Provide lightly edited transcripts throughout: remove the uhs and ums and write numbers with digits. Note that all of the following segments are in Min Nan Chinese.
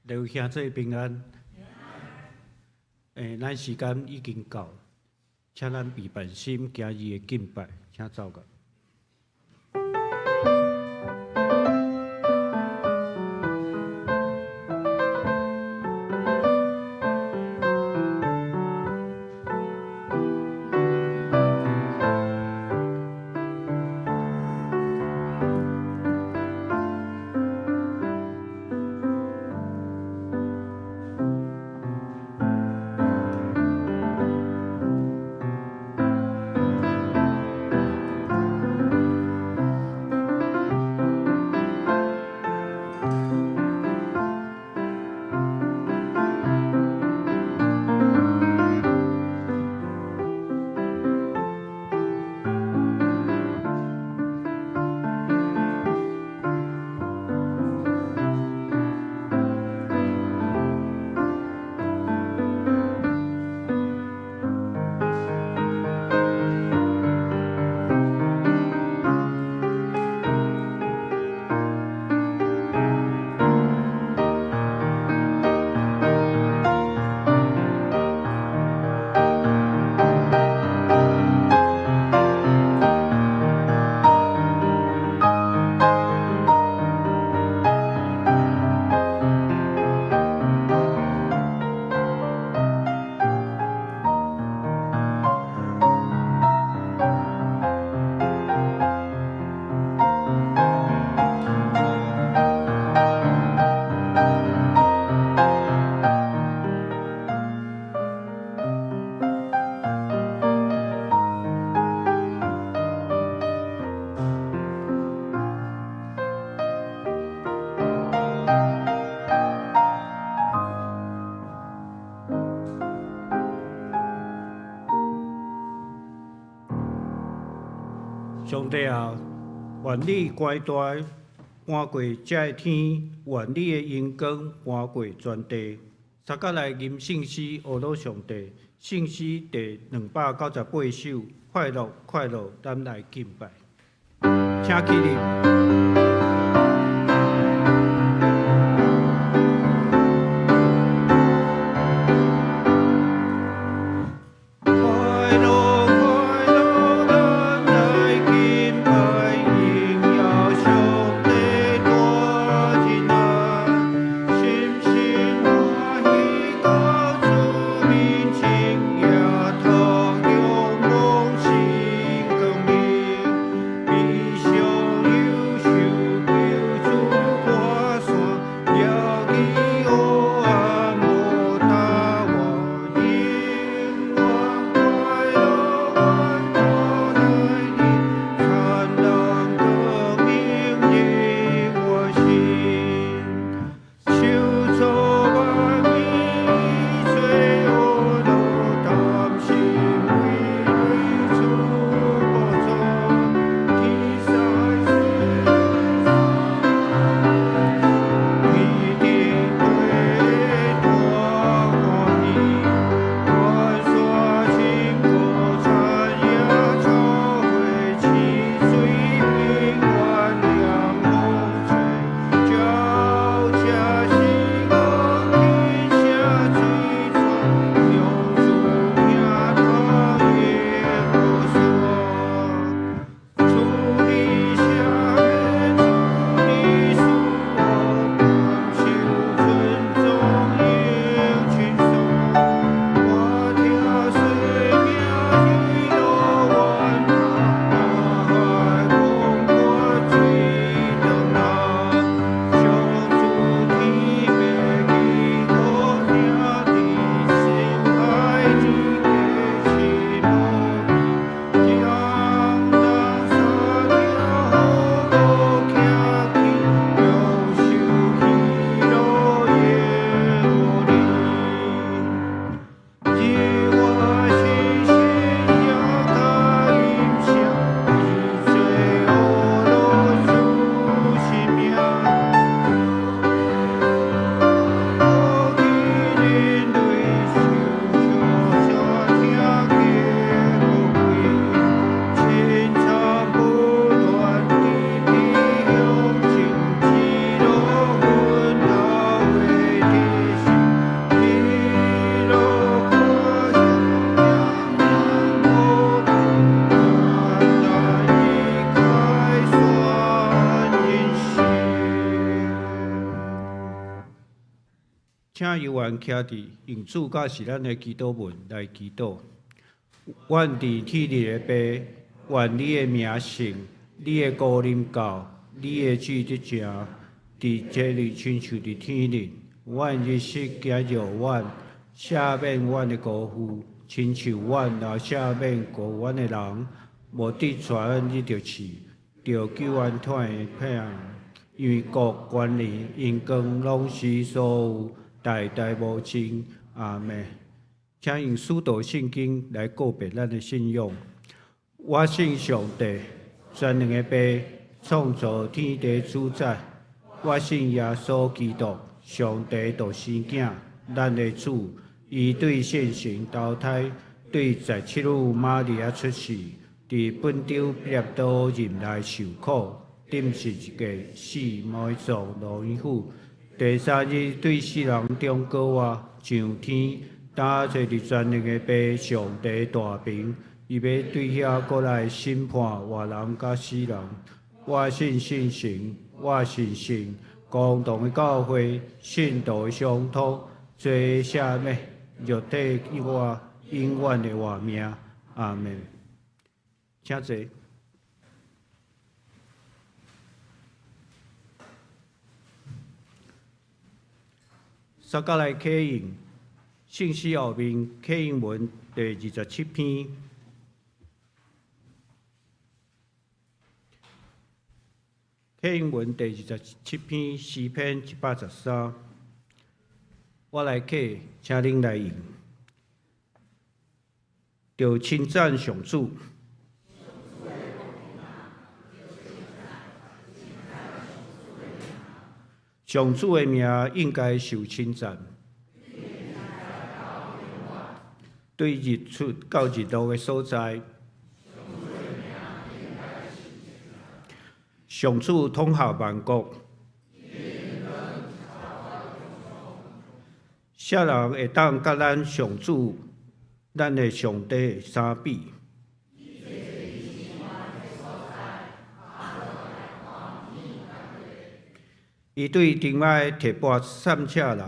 劉兄姊平安。咱時間已經到，請咱預備心，今日的敬拜，請奏樂。上帝啊，願你國大搬過這个天，願你的榮光搬過全地。大家來吟聖詩，呵咾上帝。聖詩第298首，快樂快樂，咱來敬拜。請起立。請猶原徛佇用主教示咱的祈禱文來祈禱。阮佇天裡的父，願你的名聖，你的國臨到，你的旨意成，佇地裡親像佇天裡。阮日食今予阮，赦免阮的過負，親像阮也赦免過阮的人，毋得帶阮入著試，著救阮脫離歹人。因為國、權力、榮光攏是你所有，代代無盡。阿們。請用使徒信經來告白咱的信仰。我信上帝，全能的父，創造天地主宰。我信耶穌基督，上帝獨生囝，咱的主。伊對聖神投胎，對十七女瑪利亞出世，佇本丟彼拉多任內受苦，釘十字架死埋葬落陰府。第三日對死人中復活，上天，擔坐佇全能的父上帝大爿，伊欲對遐閣來審判活人佮死人。我信聖神，我信聖公同的教會，聖徒的相通，罪的赦免，肉體活，永遠的活命。阿們。請坐。煞閣來啟應聖詩後面啟應文第二十七篇，啟應文第二十七篇詩篇113，我來啟，請恁來應，著稱讚上主。上主的名應該受稱讚，對日出到日落的所在。上主統合萬國，啥人會當佮咱上主、咱的上帝相比？伊對帳幕提拔散赤人，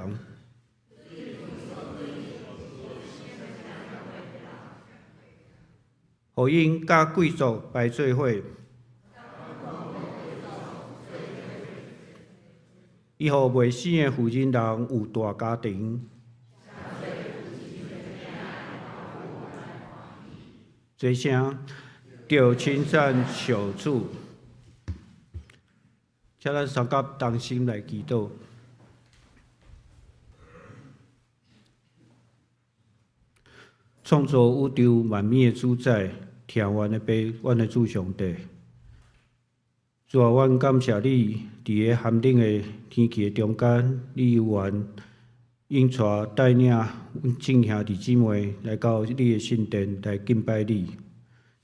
予𪜶佮貴族排做伙。伊予未生的婦人人有大家庭。齊聲，著稱讚上主。請咱三甲同心來祈禱。創造宇宙萬物的主宰，疼阮的父，阮的主上帝。主啊，阮感謝你，佇个寒冷的天氣的中間，你猶原引帶帶領阮眾兄弟姊妹來到你的聖殿來敬拜你。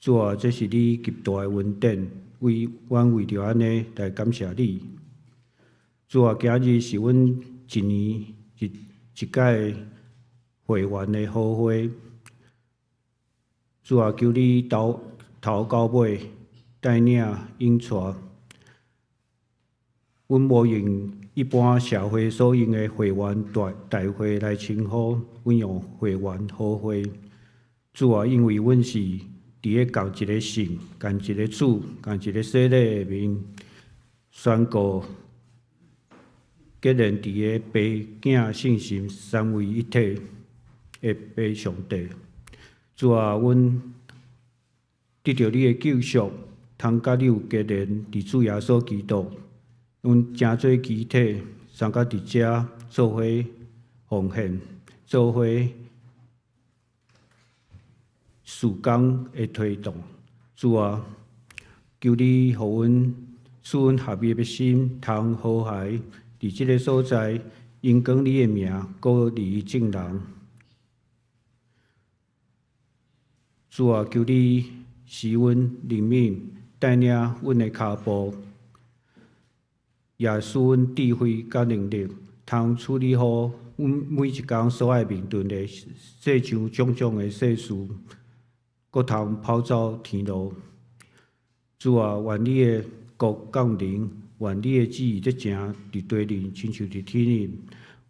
主啊，這是你極大的恩典，為阮為著按呢來感謝你。主啊，今日是阮一年一一擺會員的好會。主啊，求你頭頭到尾帶領引帶。阮無用一般社會所用的會員大大會來稱呼，阮用會員好會。主啊，因為阮是佇咧仝一个信、仝一个主、仝一个洗禮的面，宣告結連佇个父、囝、聖神三位一體的父上帝。主啊，阮得著你的救贖，通佮你有結連，佇主耶穌基督，阮成做肢體，相佮佇遮做伙奉獻，做伙事工的推動。主啊，求你予阮賜阮合一的心，通和諧佇這个所在，榮光你的名，鼓勵眾人。主啊，求你賜阮靈敏，帶領阮的跤步，也賜阮智慧佮能力，通處理好阮每一工所愛面對的世上種種的世事，閣通跑走天路。主啊，願你的國降臨，願你的旨意得成佇地裡，親像佇天裡。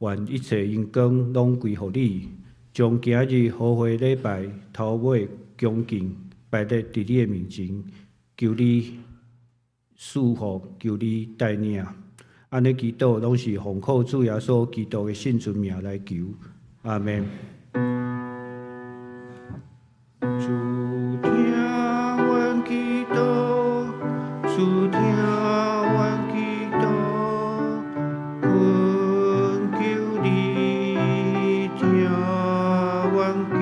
願一切榮光攏歸予你。將今日和會禮拜頭尾恭敬擺列佇你的面前，求你賜福，求你帶領。按呢祈禱攏是奉靠主耶穌基督的聖尊名來求，阿們。主聽阮祈禱，主聽阮祈禱，懇求你聽阮求。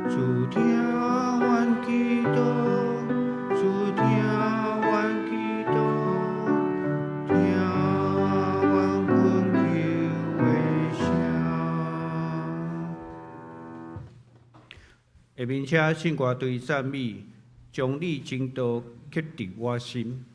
主聽阮祈禱，主聽阮祈禱，聽阮懇求的聲。下面請聖歌隊讚美，將你真道刻佇我心。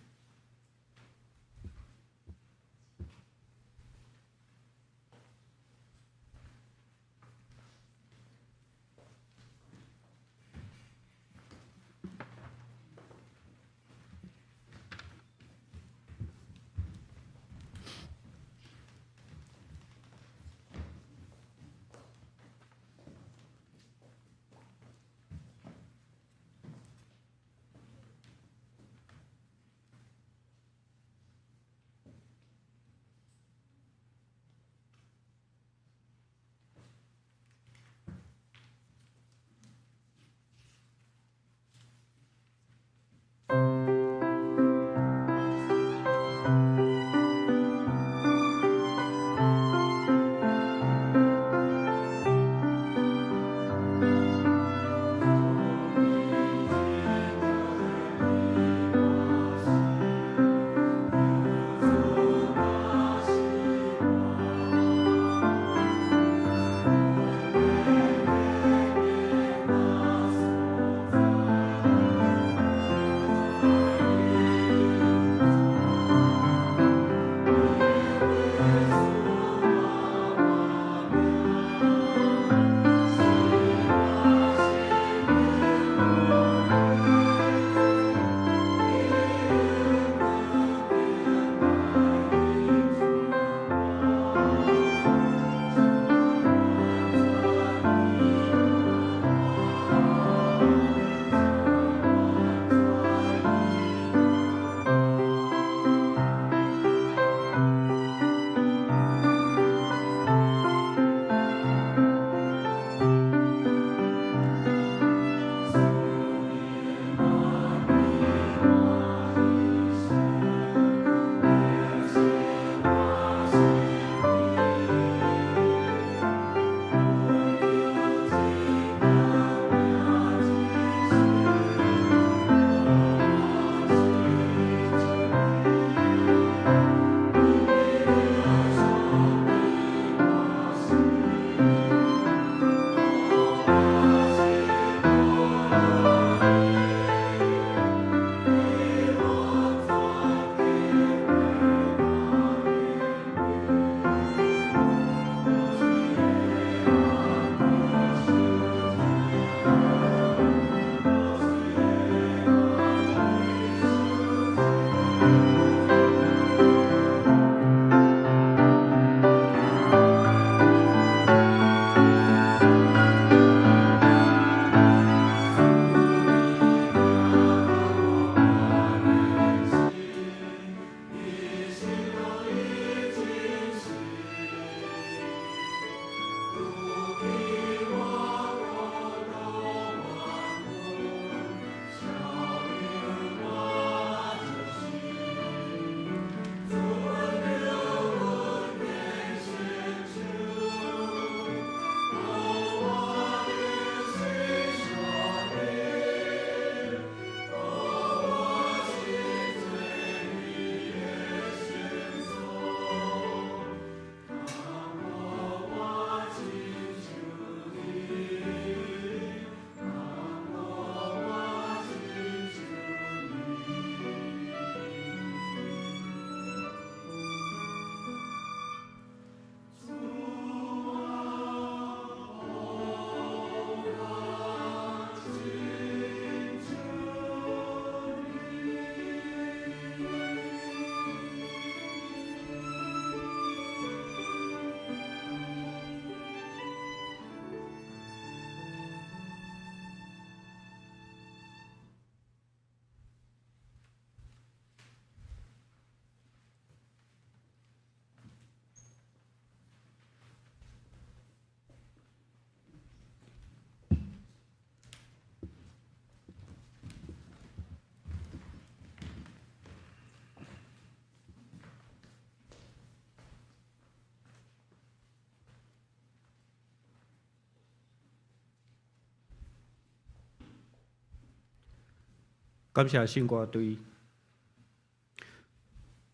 感謝聖歌隊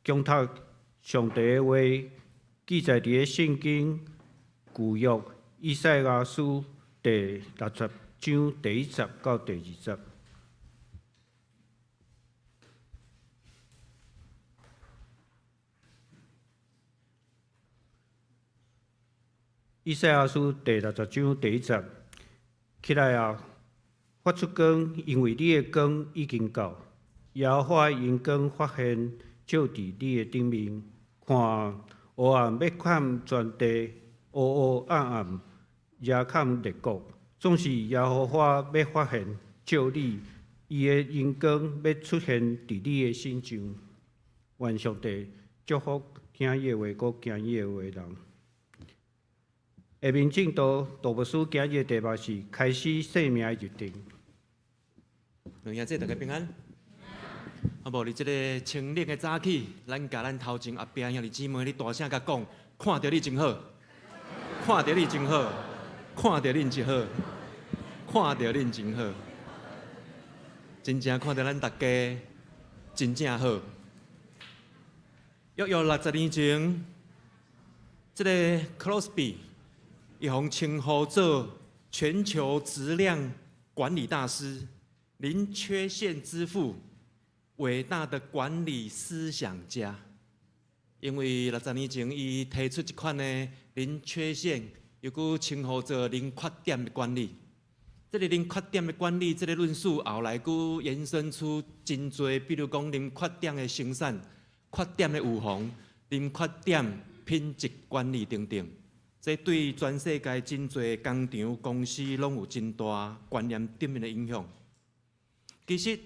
講讀上帝的話，記載佇个聖經舊約以賽亞書第六十章第一節到第二節。以賽亞書第六十章第一節，起來啊，發出光，因為你的光已經到，耶和華的榮光發現照佇你的頂面。看，烏暗欲蓋全地，烏烏暗暗遮蓋列國。總是耶和華欲發現照你，伊的榮光欲出現佇你的身上。願上帝祝福聽伊的話、閣行伊的話的人。下面進度杜牧師今日的題目是開始生命的日程。兩兄弟大家平安。好無？佇這个清冷的早起，咱共咱頭前後壁兄弟姊妹，你大聲共講，看著你真好，看著你真好，看著恁真好，看著恁真好，真正看著咱大家真正好。約約60年前，這个 Crosby。伊予人稱呼做全球質量管理大師、零缺陷之父、偉大的管理思想家。因為六十年前，伊提出這款的零缺陷，又閣稱呼做零缺點的管理。這个零缺點的管理，這个論述後來閣延伸出真濟，比如講零缺點的生產、缺點的預防、零缺點品質管理等等。這對全世界真濟工廠公司攏有真大觀念頂面的影響。其實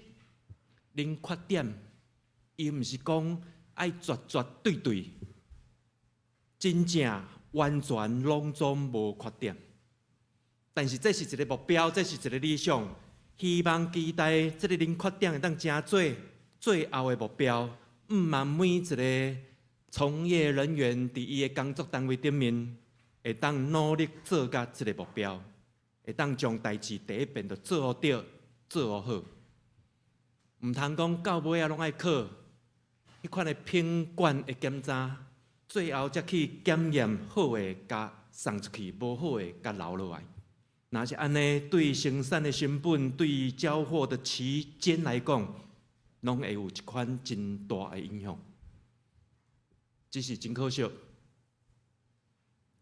零缺點，伊毋是講愛絕絕對對，真正完全攏總無缺點。但是這是一个目標，這是一个理想，希望期待這个零缺點會當成做最後的目標。毋望每一个從業人員佇伊的工作單位頂面，會當努力做到這个目標，會當將代誌第一遍就做予對，做予好。毋通講到尾仔攏愛靠彼款的品管的檢查，最後才去檢驗好的，共送出去；無好的，共留落來。若是按呢，對生產的成本、對交貨的期間來講，攏會有一款真大的影響。只是真可惜。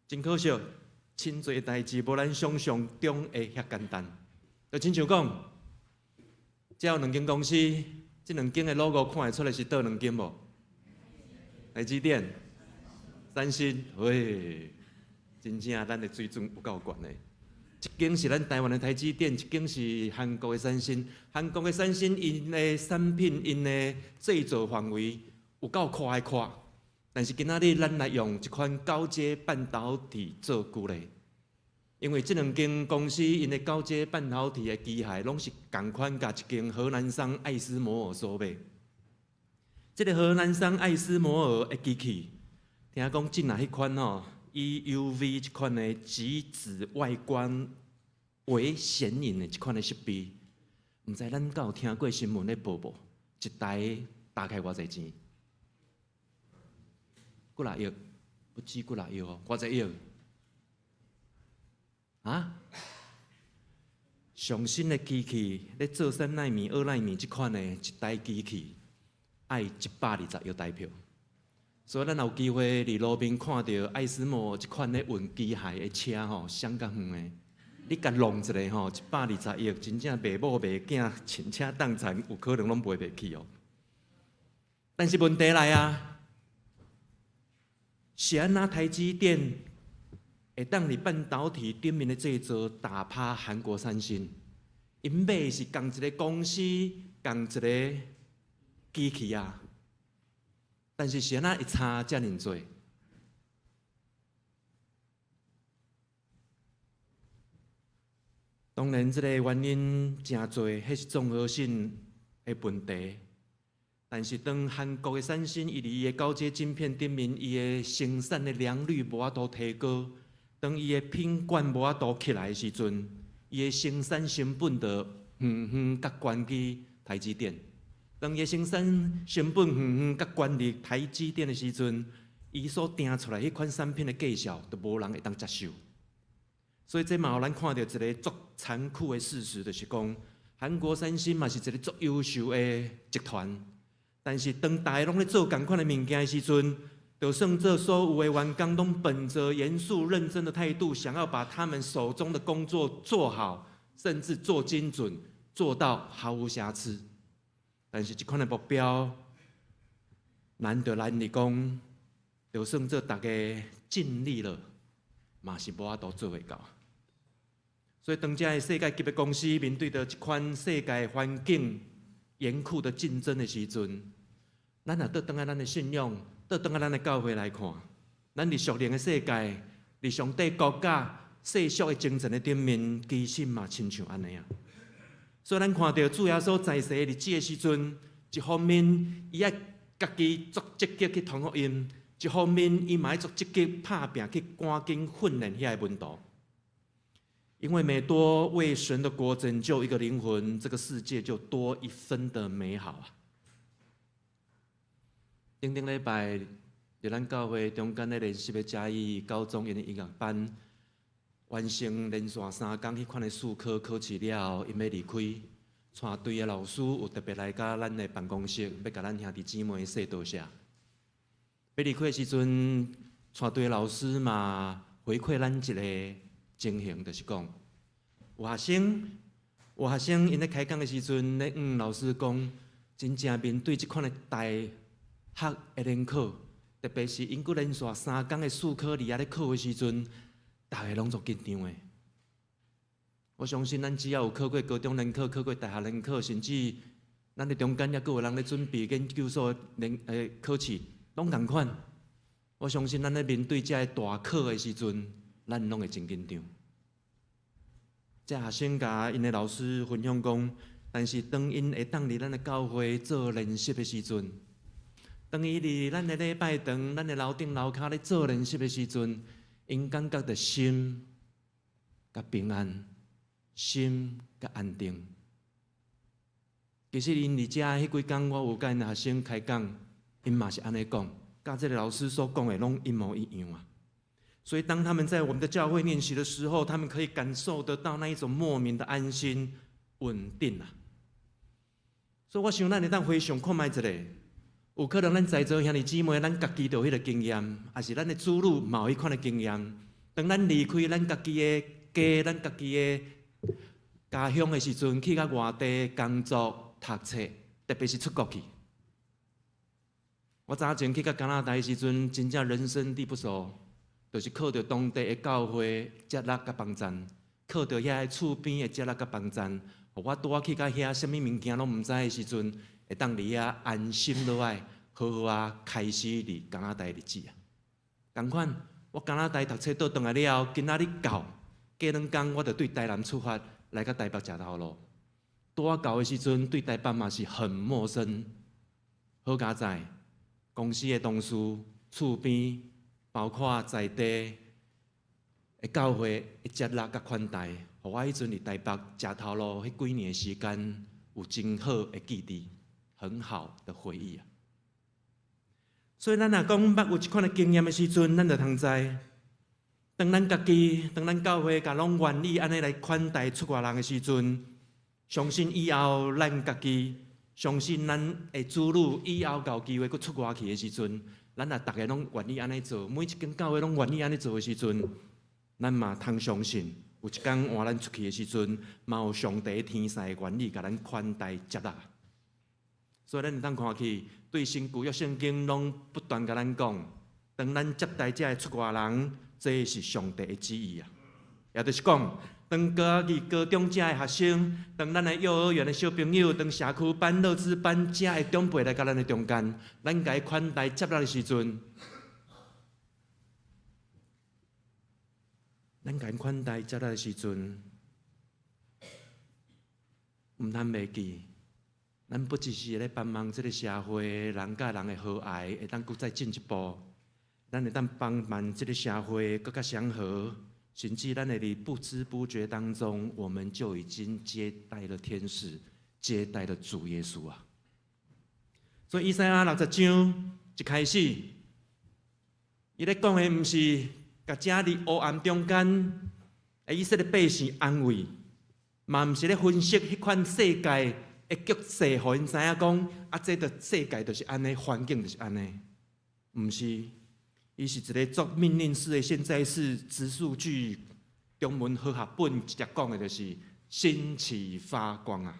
真可惜，真濟代誌無咱想象中的遐簡單。就親像講，這有兩間公司，這兩間的 logo 看會出來是佗兩間無？台積電、三星，喂，真正咱的水準有夠懸的。一間是咱台灣的台積電，一間是韓國的三星。韓國的三星，𪜶的產品、𪜶的製造範圍有夠寬的寬。但是今仔日咱來用這款高階半導體做舉例，因為這兩間公司𪜶的高階半導體的機械攏是仝款，共一間荷蘭商艾斯摩爾所買。這个荷蘭商艾斯摩爾的機器，聽講這若彼款吼 EUV 這款的極紫外光微顯影的這款的設備，毋知咱敢有聽過新聞咧報無？一台大概偌濟錢？幾若億，不止幾若億哦，偌濟億？啊？上新的機器咧做3奈米、2奈米這款的一台機器，愛120億台票。所以咱有機會佇路邊看著艾斯摩這款咧運機械的車吼，相當遠的，你共弄一个吼，120億，真正賣某賣囝，傾家蕩產，有可能攏賣袂起哦。但是問題來啊！是按怎台積電會當佇半導體頂面的製造打趴韓國三星？𪜶買的是仝一个公司，仝一个機器啊。但是是按怎會差遮爾濟？當然，這个原因誠濟，彼是綜合性的問題。但是當韓國的三星伊佇伊的高階晶片頂面，伊的生產的良率無法度提高，當伊的品管無法度起來的時陣，伊的生產成本就遠遠佮關機台積電。當伊生產成本遠遠較懸佇台積電的時陣，伊所定出來彼款產品的價數，就無人會當接受。所以這嘛予咱看著一个足殘酷的事實，就是講韓國三星嘛是一个足優秀的集團，但是當大家攏咧做仝款的物件的時陣，就算這所有的員工攏本著嚴肅認真的態度，想要把他們手中的工作做好，甚至做精準，做到毫無瑕疵。但是這款的目標，難就難佇講，就算做大家盡力了，嘛是無法度做會到。所以當這个世界級的公司面對著這款世界環境嚴酷的競爭的時陣，咱若倒轉來咱的信仰，倒轉來咱的教會來看，咱佇屬靈的世界，佇上帝國家世俗的征戰的頂面，其實嘛親像按呢啊。所以咱看著主耶穌在世的日子的時陣，一方面伊愛家己足積極去傳福音，一方面伊嘛愛足積極拍拚去趕緊訓練遐个門徒。因為每多為神的國拯救一個靈魂，這個世界就多一分的美好啊！頂頂禮拜，佇咱教會中間咧練習的嘉義高中𪜶的音樂班，完成連續3工彼款的術科考試了後，𪜶欲離開，帶隊的老師有特別來佮咱的辦公室，欲共咱兄弟姊妹說多謝。欲離開的時陣，帶隊的老師嘛回饋咱一个情形，就是講，有學生𪜶咧開講的時陣，咧問老師講，真正面對這款的大學的聯考，特別是𪜶閣連續3工的術科佇遐咧考的時陣，逐个攏足緊張的。我相信咱只要有考過高中聯考、考過大學聯考，甚至咱的中間猶閣有人咧準備研究所聯考試，攏仝款。我相信咱咧面對這个大考的時陣，咱攏會真緊張。這學生共𪜶的老師分享講，但是當𪜶會當佇咱的教會做練習的時陣，當伊佇咱的禮拜堂、咱的樓頂樓跤咧做練習的時陣，𪜶感覺著心佮平安，心佮安定。其實𪜶佇遮彼幾工，我有佮𪜶學生開講，𪜶嘛是按呢講，佮這个老師所講的攏一模一樣啊。所以當他們在我們的教會練習的時候，他們可以感受得到那一種莫名的安心、穩定啊。所以我想咱會當回想看覓一下，有可能咱在座兄弟姊妹，咱家己就有彼个經驗，抑是咱的子女嘛有彼款的經驗。當咱離開咱家己的家、咱家己的家鄉的時陣，去到外地工作、讀冊，特別是出國去。我早前去到加拿大的時陣，真正人生地不熟，就是靠著當地的教會接納佮幫贊，靠著遐个厝邊的接納佮幫贊，予我拄仔去到遐，啥物物件攏毋知的時陣，會當佇遐安心落來，好好啊開始佇加拿大的日子啊。仝款，我加拿大讀冊倒轉來了後，今仔日到，過2工我就對台南出發，來到台北食頭路。拄仔到的時陣，對台北嘛是很陌生。好佳哉，公司的同事、厝邊，包括在地的教會的接納佮款待，予我彼陣佇台北食頭路彼幾年的時間，有真好的記憶，很好的回憶啊。所以咱若講捌有這款的經驗的時陣，咱就通知，當咱家己、當咱教會共攏願意按呢來款待出外人的時陣，相信以後咱家己，相信咱的子女以後有機會閣出外去的時陣，咱若逐个攏願意按呢做，每一間教會攏願意按呢做的時陣，咱嘛通相信，有一工換咱出去的時陣，嘛有上帝天使願意共咱款待接納。所以咱會當看去，對新舊約聖經攏不斷共咱講，當咱接待這个出外人，這是上帝的旨意啊。也就是講，當高二高中遮的學生，當咱的幼兒園的小朋友，當社區班、樂智班遮的長輩來到咱的中間，咱共伊款待接納的時陣，咱共𪜶款待接納的時陣，毋通袂記，咱不只是咧幫忙這个社會人佮人的和諧會當閣再進一步，咱會當幫忙這个社會閣較祥和，甚至咱會佇不知不覺當中，我們就已經接待了天使，接待了主耶穌啊。所以以賽亞60章一開始，伊咧講的毋是共遮佇黑暗中間的以色列百姓安慰，嘛毋是咧分析彼款世界的局勢，予𪜶知影講啊，這個世界就是按呢，環境就是按呢，毋是，伊是一個作命令式的現在式直述句，中文和合本直接講的就是興起發光啊！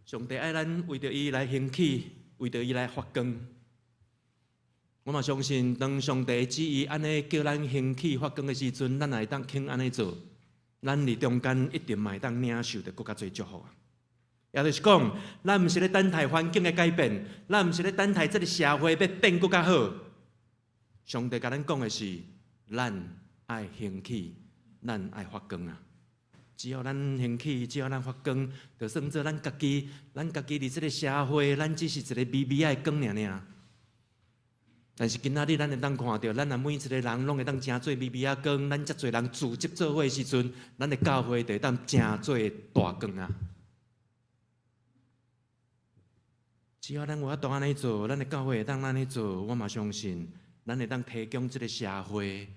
上帝愛咱為著伊來興起，為著伊來發光。我嘛相信，當上帝旨意按呢叫咱興起發光的時陣，咱會當肯按呢做，咱佇中間一定嘛會當領受著閣較濟祝福啊！也就是講，咱毋是咧等待環境的改變，咱毋是咧等待這个社會欲變閣較好。上帝共咱講的是，咱愛興起，咱愛發光啊！只要咱興起，只要咱發光，就算做咱家己，咱家己佇這个社會，咱只是一个微微仔的光爾爾。但是今仔日咱會當看著，咱若每一个人攏會當成做微微仔光，咱遮濟人組織做伙的時陣，咱的教會就會當成做大光啊！只要咱有法度按呢做，咱的教會會當按呢做，我嘛相信，咱會當提供這个社會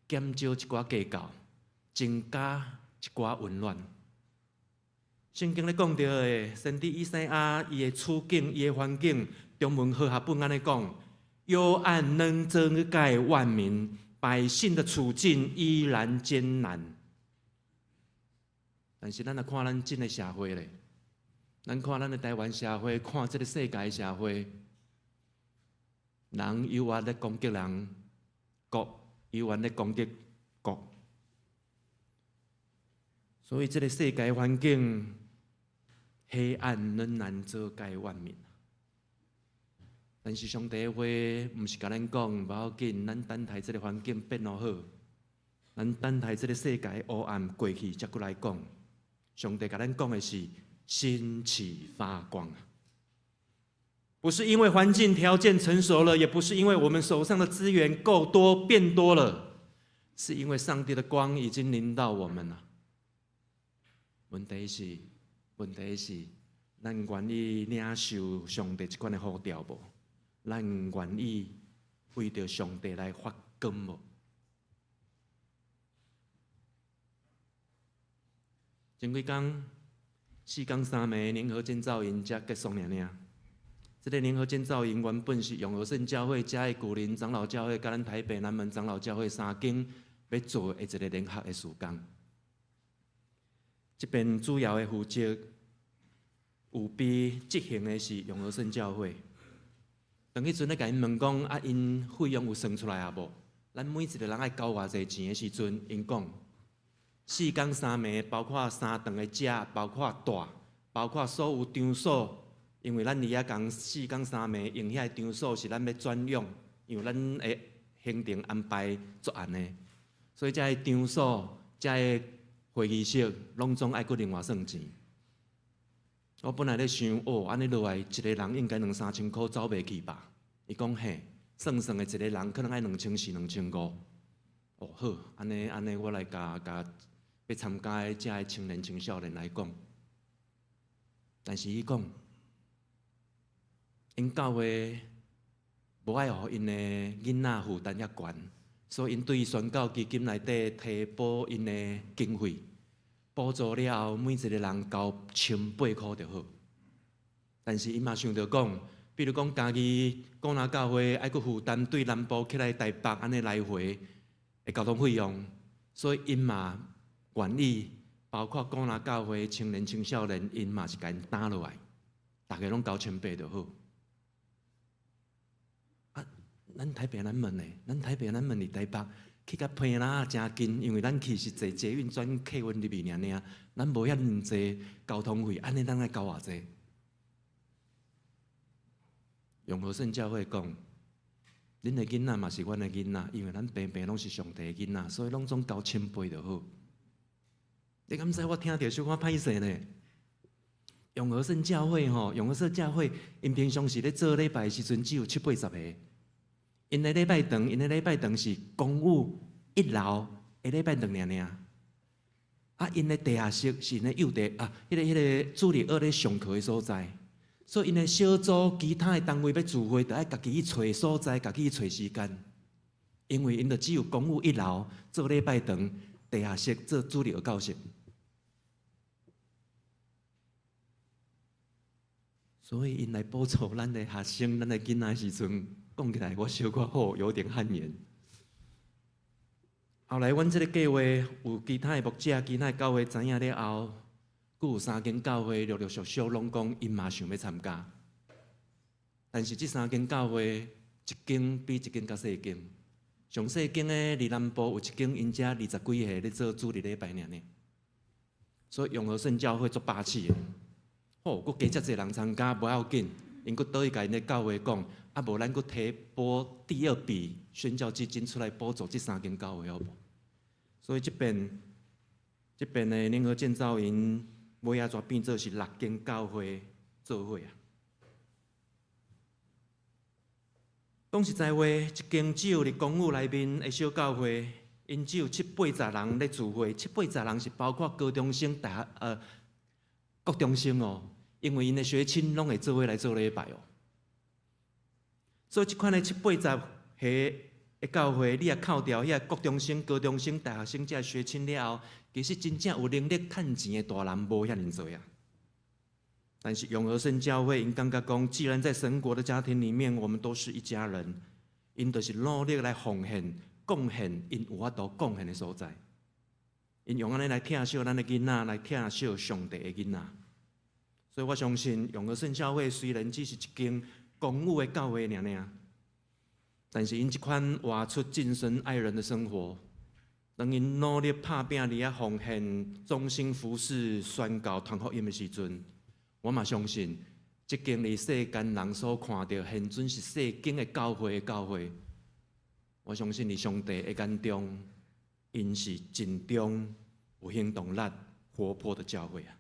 減少一寡計較，增加一寡溫暖。聖經咧講著的，先知以賽亞伊的處境、伊的環境，中文和合本按呢講：幽暗能遮蓋萬民，百姓的處境依然艱難。但是咱若看咱這个社會咧，咱看咱的台灣社會，看這个世界社會，人猶原咧攻擊人，國猶原咧攻擊國，所以這个世界環境黑暗仍然遮蓋萬民。但是上帝的話毋是共咱講，無要緊，咱等待這个環境變好，咱等待這个世界黑暗過去，才閣來講。上帝共咱講的是興起發光，不是因為環境條件成熟了，也不是因為我們手上的資源夠多變多了，是因為上帝的光已經臨到我們了。問題是，問題是，咱願意領受上帝這款的呼召無？咱願意為著上帝來發光無？前幾工四工三暝聯合建造營才結束爾爾。這个聯合建造營原本是永和聖教會、嘉義古林長老教會、佮咱台北南門長老教會三間欲做的一个聯合的事工。這邊主要的負責預備執行的是永和聖教會。當彼陣咧共𪜶問講啊，𪜶費用有算出來啊無？咱每一个人愛交偌濟錢的時陣，𪜶講四工三暝，包括三頓的食，包括住，包括所有場所，因為咱佇遐共四工三暝用遐个場所是咱欲專用，因為咱的行程安排足按的，所以這个場所、這个會議室，攏總愛閣另外算錢。我本來咧想，哦，按呢落來，一个人應該兩三千箍走袂去吧？伊講嘿，算算的一个人可能愛2400、2500。哦好，按呢按呢，我來共共欲參加的遮个青年青少年來講。但是伊講，𪜶教會無愛予𪜶的囡仔負擔遐懸，所以𪜶對宣教基金內底提補𪜶的經費。補助了後，每一个人交千八箍就好。但是伊嘛想著講，比如講嘉義古林教會愛閣負擔對南部起來台北按呢來回的交通費用，所以𪜶嘛願意，包括古林教會青年青少年，𪜶嘛是共𪜶擔落來，逐家攏交千八就好。啊，咱台北南門呢？咱台北南門佇台北。去甲坪林誠近，因為咱去是坐捷運轉客運入去爾爾，咱無遐爾濟交通費，按呢咱愛交偌濟？永和聖教會講，恁的囡仔嘛是阮的囡仔，因為咱平平攏是上帝的囡仔，所以攏總交千八就好。你敢知我聽著小可歹勢呢？永和聖教會吼，永和聖教會，𪜶平常時咧做禮拜的時陣，只有七八十个。𪜶的禮拜堂，𪜶的禮拜堂是公寓一樓的禮拜堂爾爾。啊，𪜶的地下室是𪜶的幼弟啊，彼个主日學咧上課的所在，所以𪜶的小組其他的單位欲聚會，就愛家己去揣所在，家己去揣時間。因為𪜶就只有公寓一樓做禮拜堂，地下室做主日學教室。所以𪜶來補助咱的學生、咱的囡仔時陣，講起來我小可好有點汗顏。後來，阮這個計劃有其他的牧者、其他的教會知影了後，閣有三間教會陸陸續續攏講𪜶嘛想欲參加。但是這三間教會一間比一間較細間，上細間的佇南部有一間，𪜶才二十幾歲咧做主日禮拜爾爾，所以永和聖教會足霸氣的，吼，閣加遮濟人參加無要緊，𪜶閣倒去共𪜶的教會講，啊無咱閣提撥第二筆宣教基金出來補助這三間教會好無？所以這邊這邊的聯合建造營，尾仔煞變做是六間教會做伙啊。講實在話，一間只有佇公寓內面的小教會，𪜶只有七八十人咧聚會，七八十人是包括高中生、大學國中生哦，因為𪜶的學青攏會做伙來做禮拜哦。所以這款的七八十個的教會，你若扣掉遐國中生、高中生、大學生這學青了後，其實真正有能力趁錢的大人無遐爾濟啊。但是永和聖教會，𪜶感覺講，既然在神國的家庭裡面，我們都是一家人，𪜶就是努力來奉獻、貢獻，𪜶有法度貢獻的所在。𪜶用按呢來疼惜咱的囡仔，來疼惜上帝的囡仔。所以我相信永和聖教會雖然只是一間公寓的教會爾爾，但是𪜶這款活出敬神愛人的生活，當𪜶努力拍拚佇遐奉獻、忠心服侍、宣教、傳福音的時陣，我嘛相信，這間佇世間人所看著，現陣是細間的教會的教會，我相信佇上帝的眼中，𪜶是真中有行動力、活潑的教會啊！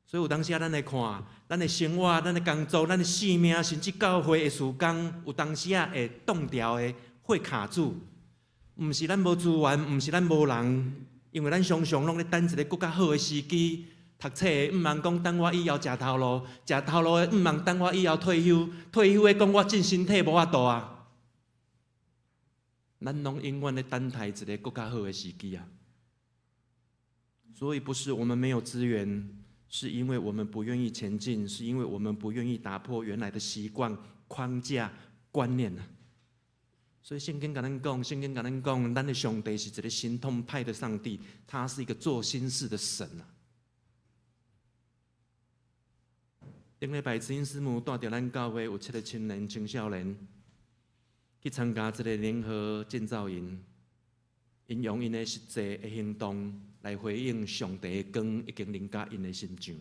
所以有當時啊，咱來看，咱的生活、咱的工作、咱的性命，甚至教會的事工，有當時啊會擋牢的，會卡住。毋是咱無資源，毋是咱無人，因為咱常常攏咧等一個閣較好的時機。讀冊的毋通講等我以後食頭路，食頭路的毋通等我以後退休，退休的講我這身體無法度啊。咱攏永遠咧等待一個閣較好的時機啊。所以不是我們沒有資源，是因為我們不願意前進，是因為我們不願意打破原來的習慣、框架、觀念啊。所以聖經共咱講，聖經共咱講，咱的上帝是一個行動派的上帝，他是一個做新事的神啊。頂禮拜，慈英師母帶著咱教會有七個青年、青少年去參加這個聯合建造營，𪜶用𪜶的實際的行動來回應上帝的光已經臨到𪜶的身上。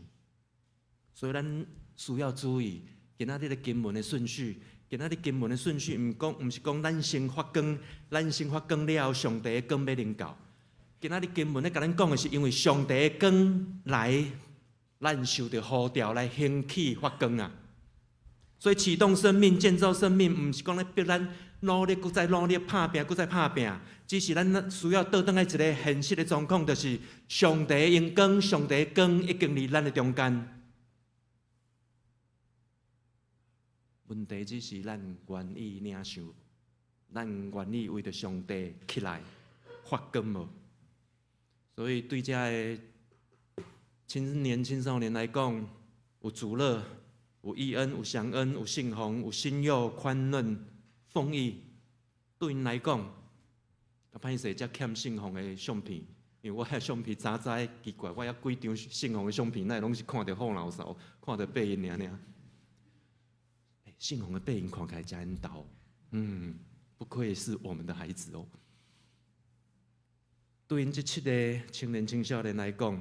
所以咱需要注意，今仔日的經文的順序，今仔日經文的順序，毋講，毋是講咱先發光，咱先發光了後，上帝的光欲臨到。今仔日經文咧共咱講的是，因為上帝的光來。咱受著呼召來興起發光啊！所以啟動生命、建造生命，毋是講咧逼咱努力，閣再努力拍拚，閣再拍拚，只是咱需要倒轉來一個現實的狀況，就是上帝的榮光、上帝的光已經佇咱的中間。問題只是咱願意領受，咱願意為著上帝起來發光無？所以對這个青年、青少年來講，有主樂、有義恩、有享恩、有信宏、有信佑、寬潤、豐裕。對𪜶來講，較歹勢，才欠信宏的相片，因為我遐相片早知奇怪，我遐幾張信宏的相片，哪會攏是看著虎老叟，看著背影爾爾。信宏的背影看起來真緣投，不愧是我們的孩子哦。對𪜶這七个青年、青少年來講，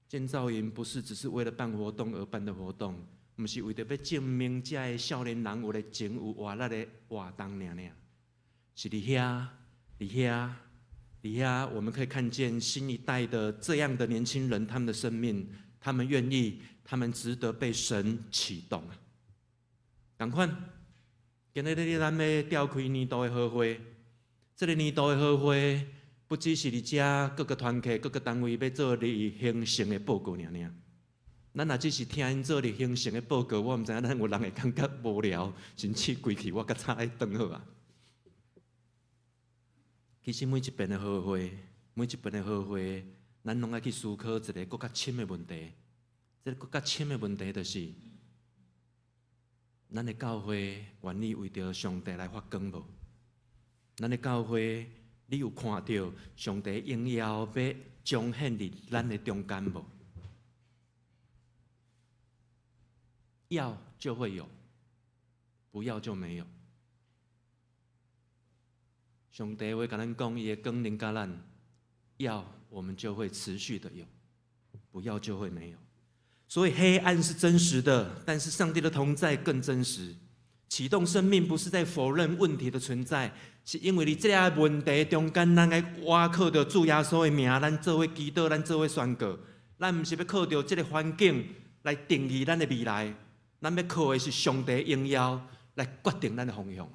建造營不是只是為了辦活動而辦的活動，毋是為著欲證明這个少年人有熱情、有活力的活動爾爾，是佇遐、佇遐、佇遐，我們可以看見新一代的這樣的年輕人，他們的生命，他們願意，他們值得被神啟動啊！仝款，今日咱欲召開年度的好會，這个年度的好會，不只是佇遮各个團契、各個單位欲做例行性的報告爾爾。咱若只是聽𪜶做例行性的報告，我毋知影咱有人會感覺無聊，甚至規氣我較早愛轉好啊。其實每一遍的合會，每一遍的合會，咱攏愛去思考一个閣較深的問題。這個閣較深的問題就是，咱的教會願意為著上帝來發光無？咱的教會，你有看著上帝榮耀欲彰顯佇咱的中間無？要就會有，不要就沒有。上帝會共咱講，伊的光臨佮咱，要我們就會持續的有，不要就會沒有。所以黑暗是真實的，但是上帝的同在更真實。啟動生命不是在否認問題的存在，是因為佇這个問題中間，咱愛倚靠著主耶穌的名，咱做伙祈禱，咱做伙宣告。咱毋是欲靠著這个環境來定義咱的未來，咱欲靠的是上帝榮耀來決定咱的方向。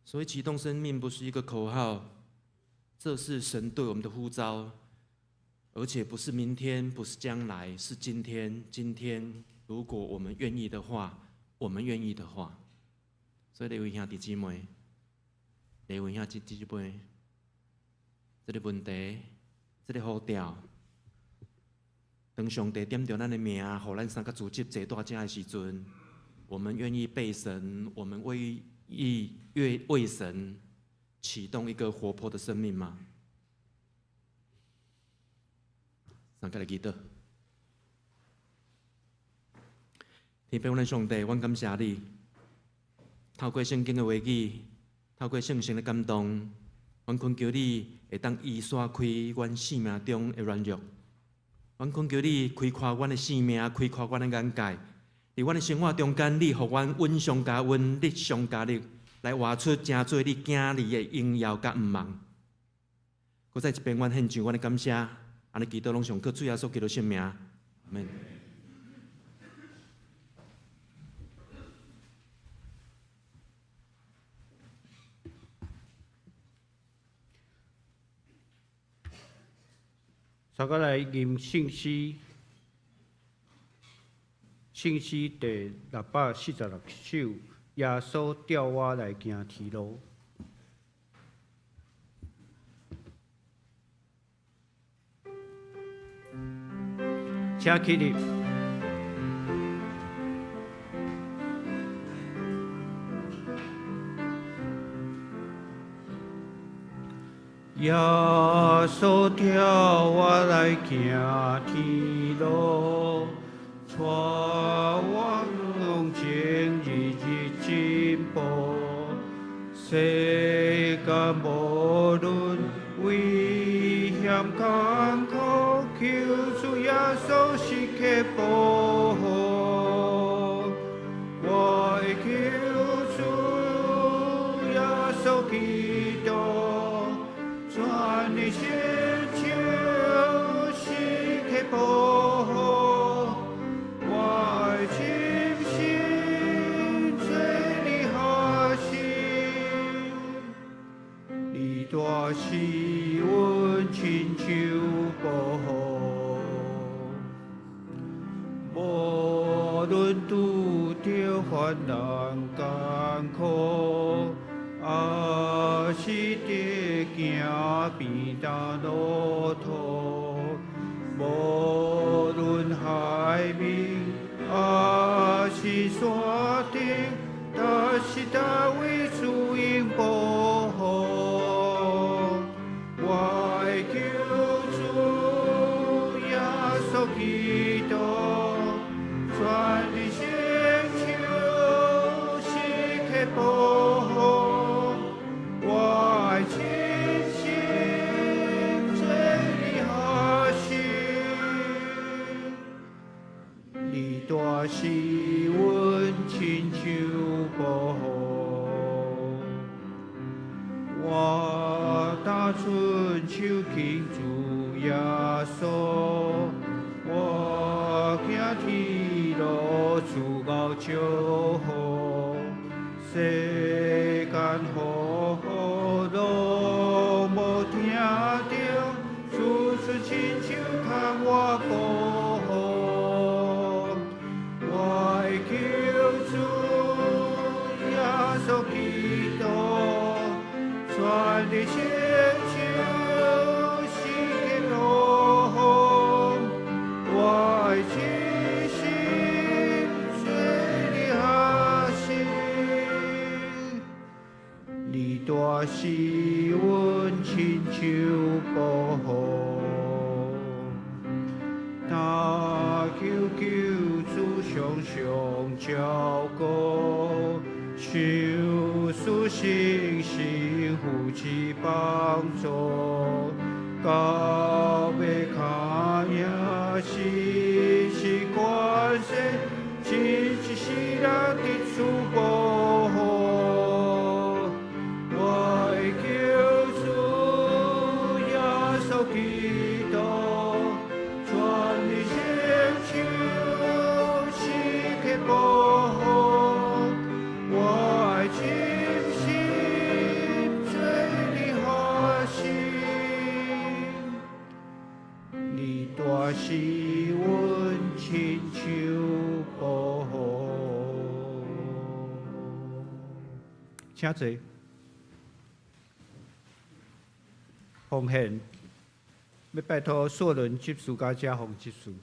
所以啟動生命不是一個口號，這是神對我們的呼召，而且不是明天，不是將來，是今天。今天，如果我們願意的話，我們願意的話，所以各位兄弟姊妹，各位兄弟姊妹，這个問題，這个呼召，當上帝點著咱的名，予咱三個組織坐佇遮的時陣，我們願意被神，我們願意為神啟動一個活潑的生命嗎？咱來祈禱。天父，阮上帝，阮感謝你，透過聖經的話語，透過聖神的感動，阮懇求你會當移徙開阮生命中的軟弱，阮懇求你開闊阮的生命，開闊阮的眼界。佇阮的生活中間，你予阮恩上加恩，力上加力，來活出成做你囝兒的榮耀佮向望。閣再一遍，阮獻上阮的感謝，按呢祈禱攏上靠主耶穌基督聖名，阿們。大家來吟聖詩，聖詩第646首，耶穌召我來行天路。請起立。耶穌召我來行天路，帶我往前日日進步。世間無論危險艱苦，求主耶穌時刻保護。我的求主耶穌基督，全能聖手時刻保護。我的深心做你學習，你大是阮親像保護。無論拄著患難艱苦，抑是得行平坦路途，無論海面抑是山頂，但是大位主應保護。我的救主耶穌基督，全能聖手時刻保護。我愛親心做你學習，你大是阮親像保護。我打伸手緊主耶穌，我行天路主𠢕祝福，世間風雨是阮親手保護，但求救主常常照顧，受賜信心扶持幫助，到尾跤影時時關心，一世人得主保護。我的救主耶穌基督，全力伸手時刻保護，我愛真心做你發誓，你大是阮親手保護。請坐。奉獻，欲拜託碩倫執事佮嘉宏執事。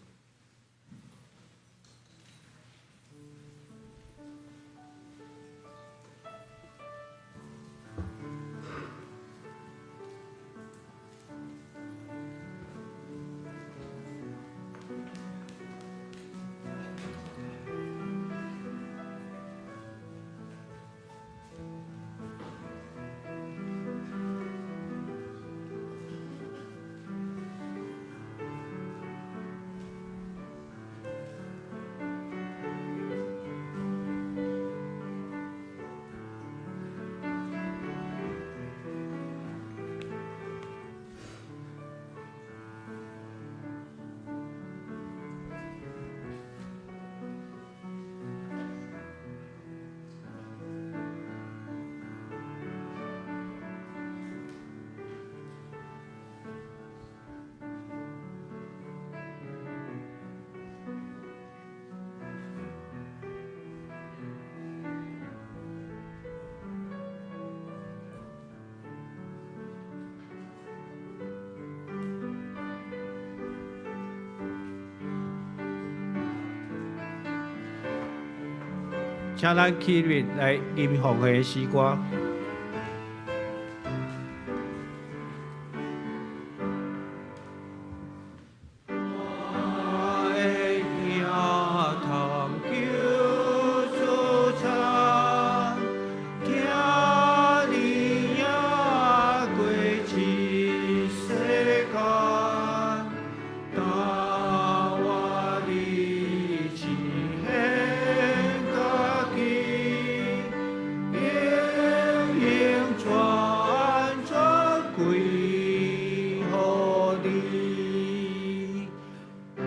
請咱起立來吟奉獻詩歌。我的疼痛求主差，疼你赢過這世間，但願你只獻家己，永永全全歸予你。阿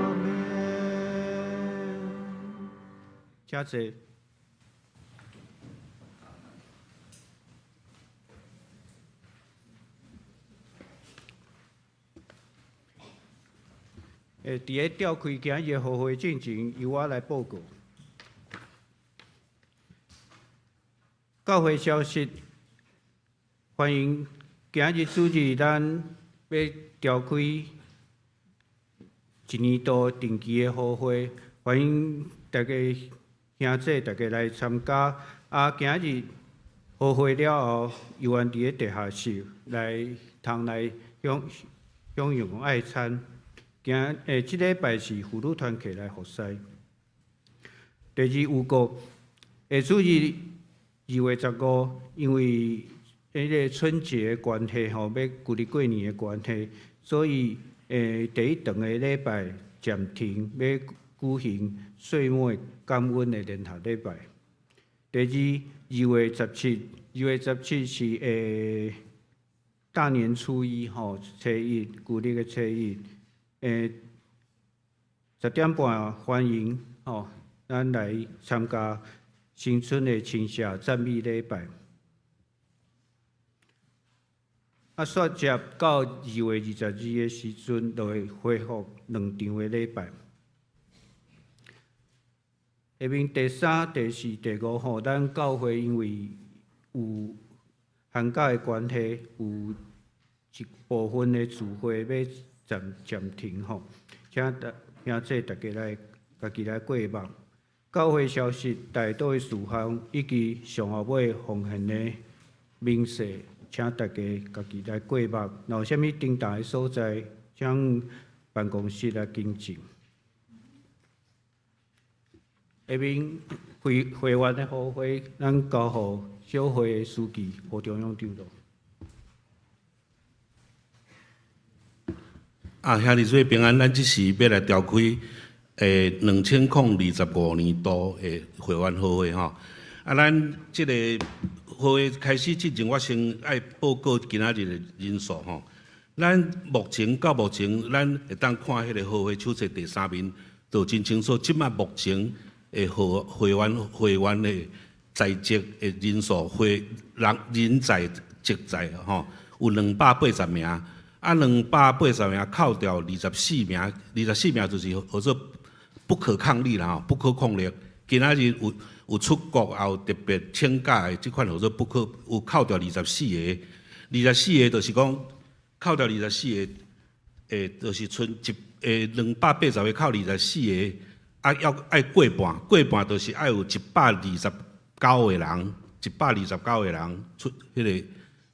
們。請坐。佇咧召開今日的和會進前，由我來報告。教會消息，歡迎今日主日咱欲召開一年度定期的和會，歡迎大家兄姊大家來參加。啊，今日和會了後，猶原佇咧地下室來通來享用愛餐。這禮拜是婦女團契來服侍。第二預告，下主日2月15，因為彼个春節的關係吼，欲舊曆過年的關係，所以第一堂的禮拜暫停，欲舉行歲末感恩的聯合禮拜。第二，2月17，2月17是大年初一吼，初一，舊曆的初一。10點半歡迎吼，咱來參加新春的親社讚美禮拜。啊，煞接到2月22的時陣，就會恢復兩場的禮拜。下面第三、第四、第五吼，咱教會因為有寒假的關係，有一部分的聚會欲暫停吼，請兄姊大家來家己來過目。教會消息、代禱的事項以及上後尾奉獻的明細，請大家家己來過目。若有啥物重大的所在，請辦公室來更正。下面會會員的呼會，咱交予小會的書記胡中勇長老。啊，兄弟姊妹平安，咱這時欲來召開2025年度的會員好會吼。啊，咱這个好會開始之前，我先愛報告今仔日的人數吼。咱目前到目前，咱會當看彼个好會手冊第三面，就真清楚。這擺目前的會會員會員的在職的人數，會人人在職在吼，有280名。啊，280名扣掉二十四名，二十四名就是號做不可抗力啦吼，不可抗力。今仔日有有出國，也有特別請假的，這款號做不可，有扣掉二十四个，二十四个就是講扣掉二十四个，就是賰一280个扣二十四个，啊，要愛過半，過半就是愛有129個人，129個人出彼个，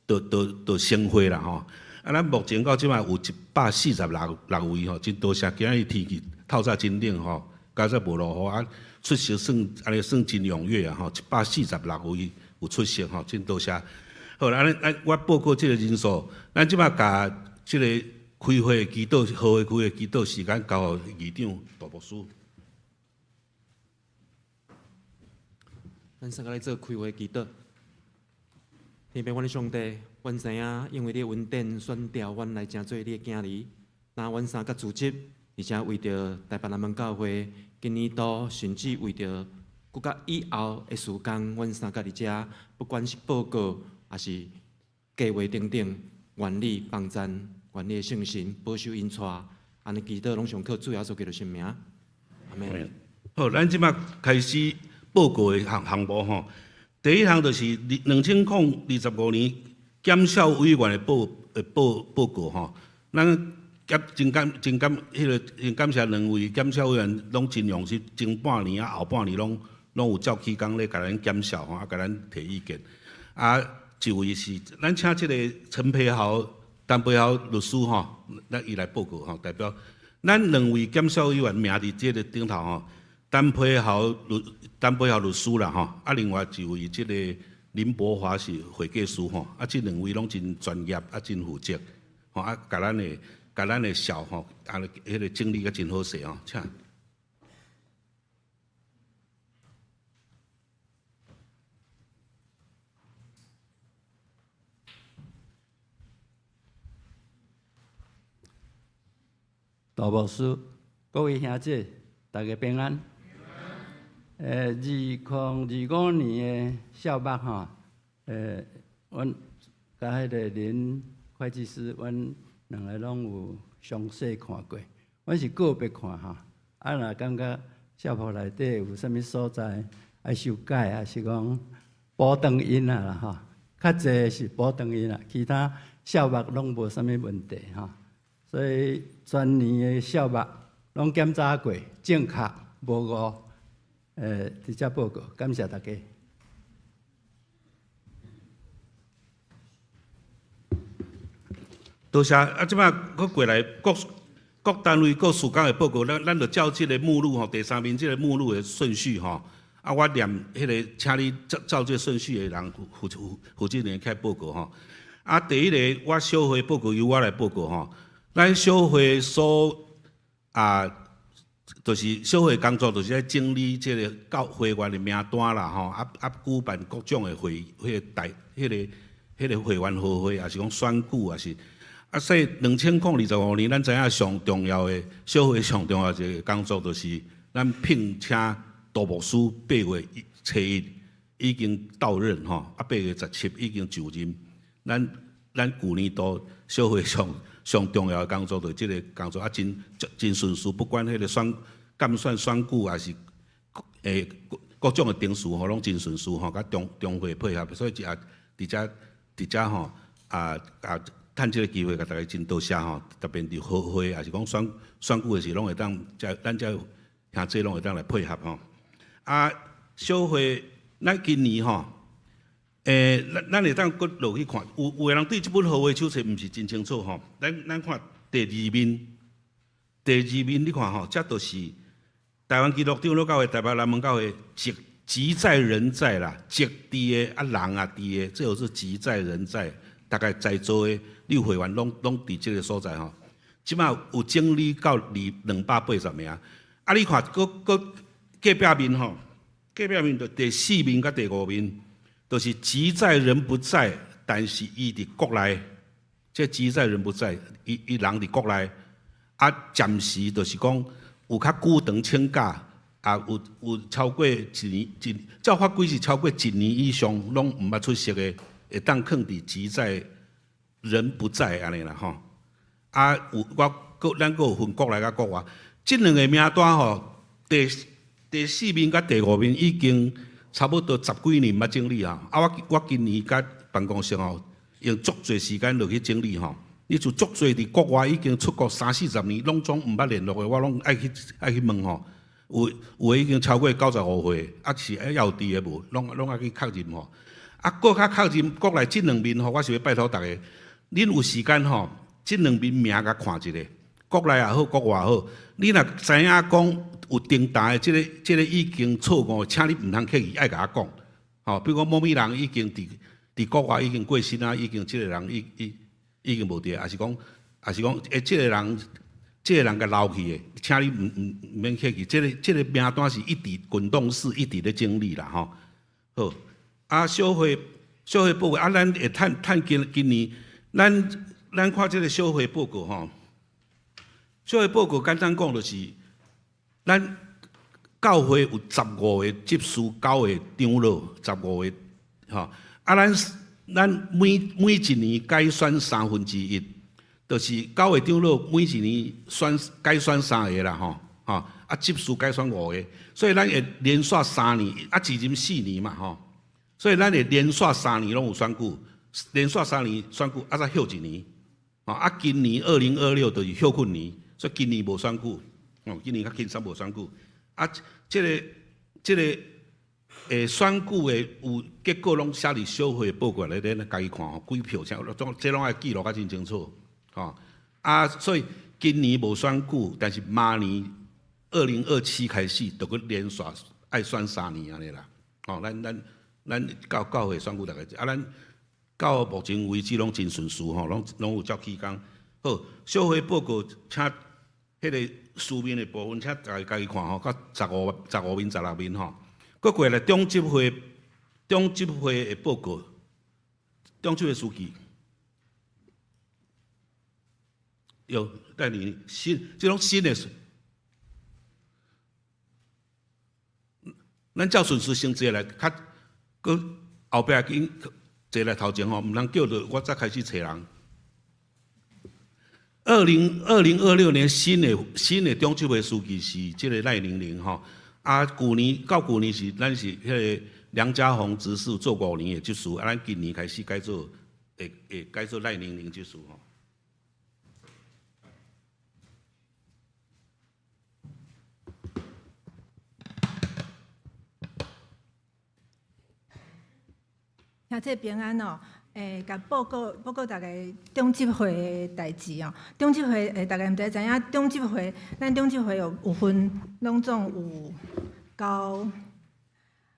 就就就成會啦吼。啊，咱目前到這擺有146位吼，真多謝。今仔日天氣透早真冷吼，加上無落雨啊，出席算按呢算真踴躍啊吼，146位有出席吼，真多謝。好，按呢，咱我報告這个人數，咱這擺共這个開會祈禱，好會開會祈禱時間交予議長大牧師。咱三个來做開會祈禱。天父，阮的上帝，阮知影，因為你的恩典選召阮來成做你的囝兒，那阮三個組織，而且為著台北南門教會今年度，甚至為著閣較以後的時間，阮三個佇遮，不管是報告，抑是計劃等等，願你幫贊，願你的聖神保守𪜶帶，按呢祈禱攏上靠主耶穌基督聖名，阿們。好，咱這擺開始報告的項項目吼。第一項就是2025年檢校委員的報報報告吼。咱真感真感彼个真感謝兩位檢校委員攏真用心，前半年啊後半年攏攏有照起工咧共咱檢校吼，啊共咱提意見。啊，一位是咱請這个陳培豪、陳培豪律師吼，咱伊來報告吼，代表咱兩位檢校委員名佇這个頂頭吼。陳培豪律陳培豪律師啦吼，啊，另外一位這个林博華是會計師吼，啊，這兩位攏真專業，啊，真負責，吼，啊，共咱的共咱的校吼，啊，彼个整理甲真好勢吼，請。大牧師，各位兄姐，大家平安。2025年的數目吼，阮佮彼个林會計師，阮兩个攏有詳細看過。阮是個別看吼，啊，若感覺數目內底有啥物所在愛修改，抑是講補轉音啊啦吼，較濟是補轉音啦，其他數目攏無啥物問題吼。所以全年的數目攏檢查過，正確無誤。佇遮報告，感謝大家。多謝。啊，這擺閣過來各各單位各事工的報告，咱咱就照這个目錄吼，第三面這个目錄的順序吼。啊，我念彼个，請你照照這順序的人負負負責人起報告吼。啊，第一个，我小會報告由我來報告吼。咱小會所啊，就是小會工作，就是愛整理這个教會員的名單啦，吼，啊啊舉辦各種的會，彼个大，彼个彼个會員好會，抑是講選舉，抑是啊，所以2025年，咱知影上重要的小會上重要一个工作，就是咱聘請杜牧師8月初1已經到任吼，啊8月17已經就任。咱咱舊年度小會上上重要的工作，就是這个工作啊，真真順遂，不管彼个選監選選舉，抑是各各種的程序吼，攏真順遂吼，佮中中會配合，所以也佇遮佇遮吼啊啊，趁這个機會，共大家真多謝吼，特別佇好會，抑是講選選舉的時，攏會當遮咱遮兄弟攏會當來配合吼。啊，小會咱今年吼，咱會當閣落去看，有的人對這本號的手冊毋是真清楚吼。咱看第二面，第二面你看吼，這就是台灣基督長老教會台北南門教會籍籍在人在啦，籍佇的啊人也佇的，這就是籍在人在，大概在座的你有會員攏佇這个所在吼。這馬有整理到280名，啊！你看，閣隔壁面吼，隔壁面就第四面佮第五面，就是籍在人不在，但是伊佇國內，這籍在人不在，伊人佇國內，啊，暫時就是講有較久長請假，啊，有超過一年，照法規是超過一年以上，攏毋捌出席的，會當囥佇籍在人不在按呢啦吼。啊，有我閣咱閣有分國內佮國外，這兩个名單吼，第四面佮第五面已經差不多十幾年毋捌整理啊。啊，我今年佮辦公室吼，用足濟時間落去整理吼。你就足濟佇國外已經出國三四十年，攏總毋捌聯絡的，我攏愛去問吼。有的已經超過95歲，啊是還有佇的無？攏愛去確認吼。啊，閣較確認國內這兩面吼，我是欲拜託逐家，恁有時間吼。這兩面名共看一下，國內也好，國外也好，你若知影講有重大的這个已經錯誤，請你毋通客氣，愛共我講。吼，比如講某物人已經佇國外已經過身啊，已經這个人已經無佇，抑是講，這个人共留去的，請你毋免客氣。這个名單是一直滾動式，一直咧整理啦，吼。好，啊，小會報告啊，咱會趁趁今年，咱看這个小會報告吼，小會報告簡單講就是，咱教會有十五个執事，九个長老，十五个吼。啊，咱每一年改選1/3，就是九个長老每一年改選三个啦吼，吼啊執事改選五个，所以咱會連續三年，啊一任四年嘛吼，所以咱會連續三年攏有選舉，連續三年選舉啊再歇一年。啊，今年2026就是歇困年，所以今年無選舉，哦，今年較輕鬆無選舉。啊，這个選舉的有結果攏寫佇小會報告內底，咱家己看吼，幾票啥，這攏愛記錄甲真清楚，吼。啊，所以今年無選舉，但是明年2027開始，就閣連續愛選三年按呢啦。吼，咱教會選舉大概，啊，咱到目前為止攏真順遂吼，攏有照起工。好，小會報告，請彼个書面的部分，請大家家己看吼，到15面、16面吼。閣過來中執會的報告，中執會書記，有帶你新，這種新的，咱照順序先坐來，較閣後壁緊坐來頭前吼，毋通叫著我才開始揣人。2026年新的中執會書記是這个賴玲玲吼，啊，舊年到舊年是咱是彼个梁家宏執事做5年的執事，啊，咱今年開始改做會改做賴玲玲執事吼。兄弟平安哦，共報告逐家中執會的代誌哦。中執會逐家毋知知影，中執會咱中執會有分，攏總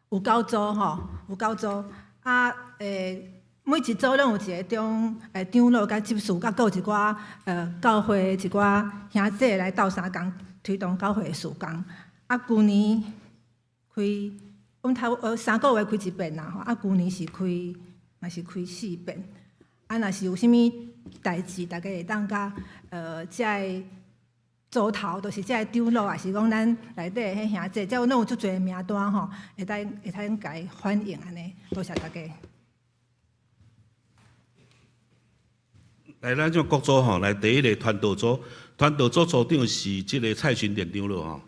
有九組吼，有九組啊。每一組攏有一个長老佮執事，佮閣有一寡教會一寡兄弟來鬥相共推動教會的事工。啊，舊年開。阮頭3個月開一遍啦吼，啊，舊年是開嘛是開四遍。啊，若是有啥物代誌，大家會當佮遮个組頭，就是遮个長老，抑是講咱內底彼兄弟，遮攏有足濟名單吼，會當共伊反映按呢。多謝大家。來，咱種各組吼，來第一个傳道組，傳道組組長是這个蔡尋典長老吼。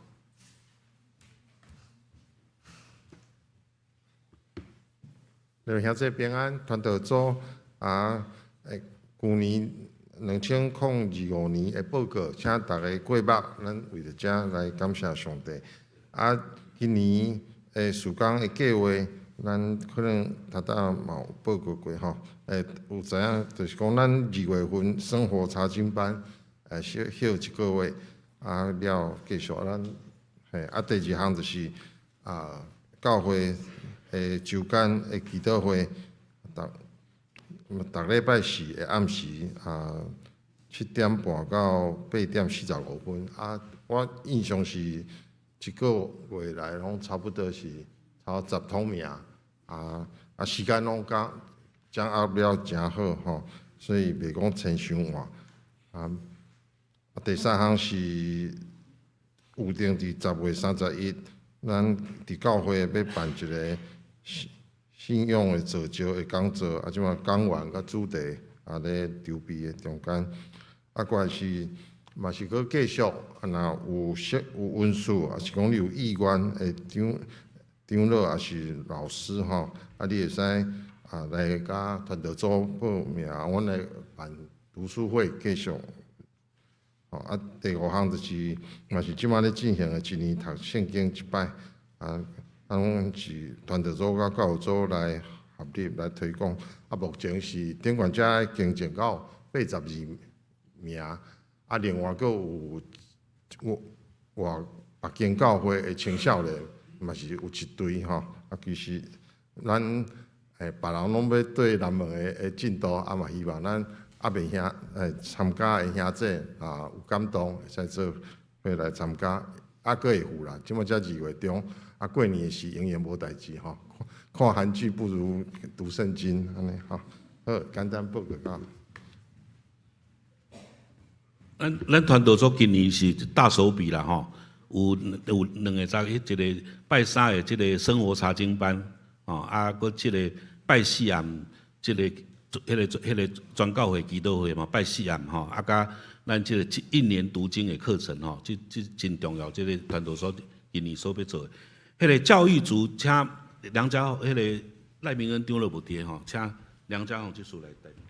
兩兄弟平安，傳道組啊，舊年2025年的報告，請大家過目，咱為著這來感謝上帝。啊，今年的事工的計劃，咱可能頭拄嘛有報告過吼。有知影，就是講咱二月份生活查經班，歇歇一個月，啊了繼續咱，嘿，啊第二項就是啊教會的週間的祈禱會，逐逐禮拜四的暗時啊7點半到8點45分，啊我印象是一個月來攏差不多是超10通名，啊時間攏甲掌握了誠好吼，所以袂講穿傷晚。啊，第三項是預定佇10月31，咱佇教會欲辦一個信信仰的造就的講座，啊，這馬講員佮主題啊咧籌備的中間，啊，閣來是嘛是閣繼續，啊，若有識有恩賜，抑是講你有意願的長長老抑是老師吼，啊，你會使啊來佮傳道組報名，阮來辦讀書會繼續。吼啊，第五項就是嘛是這馬咧進行的一年讀聖經一擺，啊，啊，阮是傳道組佮教育組來合力來推廣。啊，目前是頂懸遮已經徵到82名，啊，另外閣有有外別間教會的青少年嘛是有一隊吼。啊，其實咱別人攏欲對南門的的進度，啊嘛希望咱阿未兄參加的兄弟啊有感動，會使做伙來參加，啊，閣會赴啦。這馬才二月中，啊過年時永遠無代誌吼。看韓劇不如讀聖經，按呢吼。好，簡單報告到。咱咱傳道組今年是大手筆啦吼，有有兩个早彼一个拜三的這个生活查經班，吼啊，閣這个拜四暗這个彼个彼个全教會祈禱會嘛，拜四暗吼，啊，佮咱這个一年讀經的課程吼，這這真重要，這个傳道組今年所欲做的。彼个教育組請梁家彼个賴明恩長老無佇吼，請梁家宏執事來代表。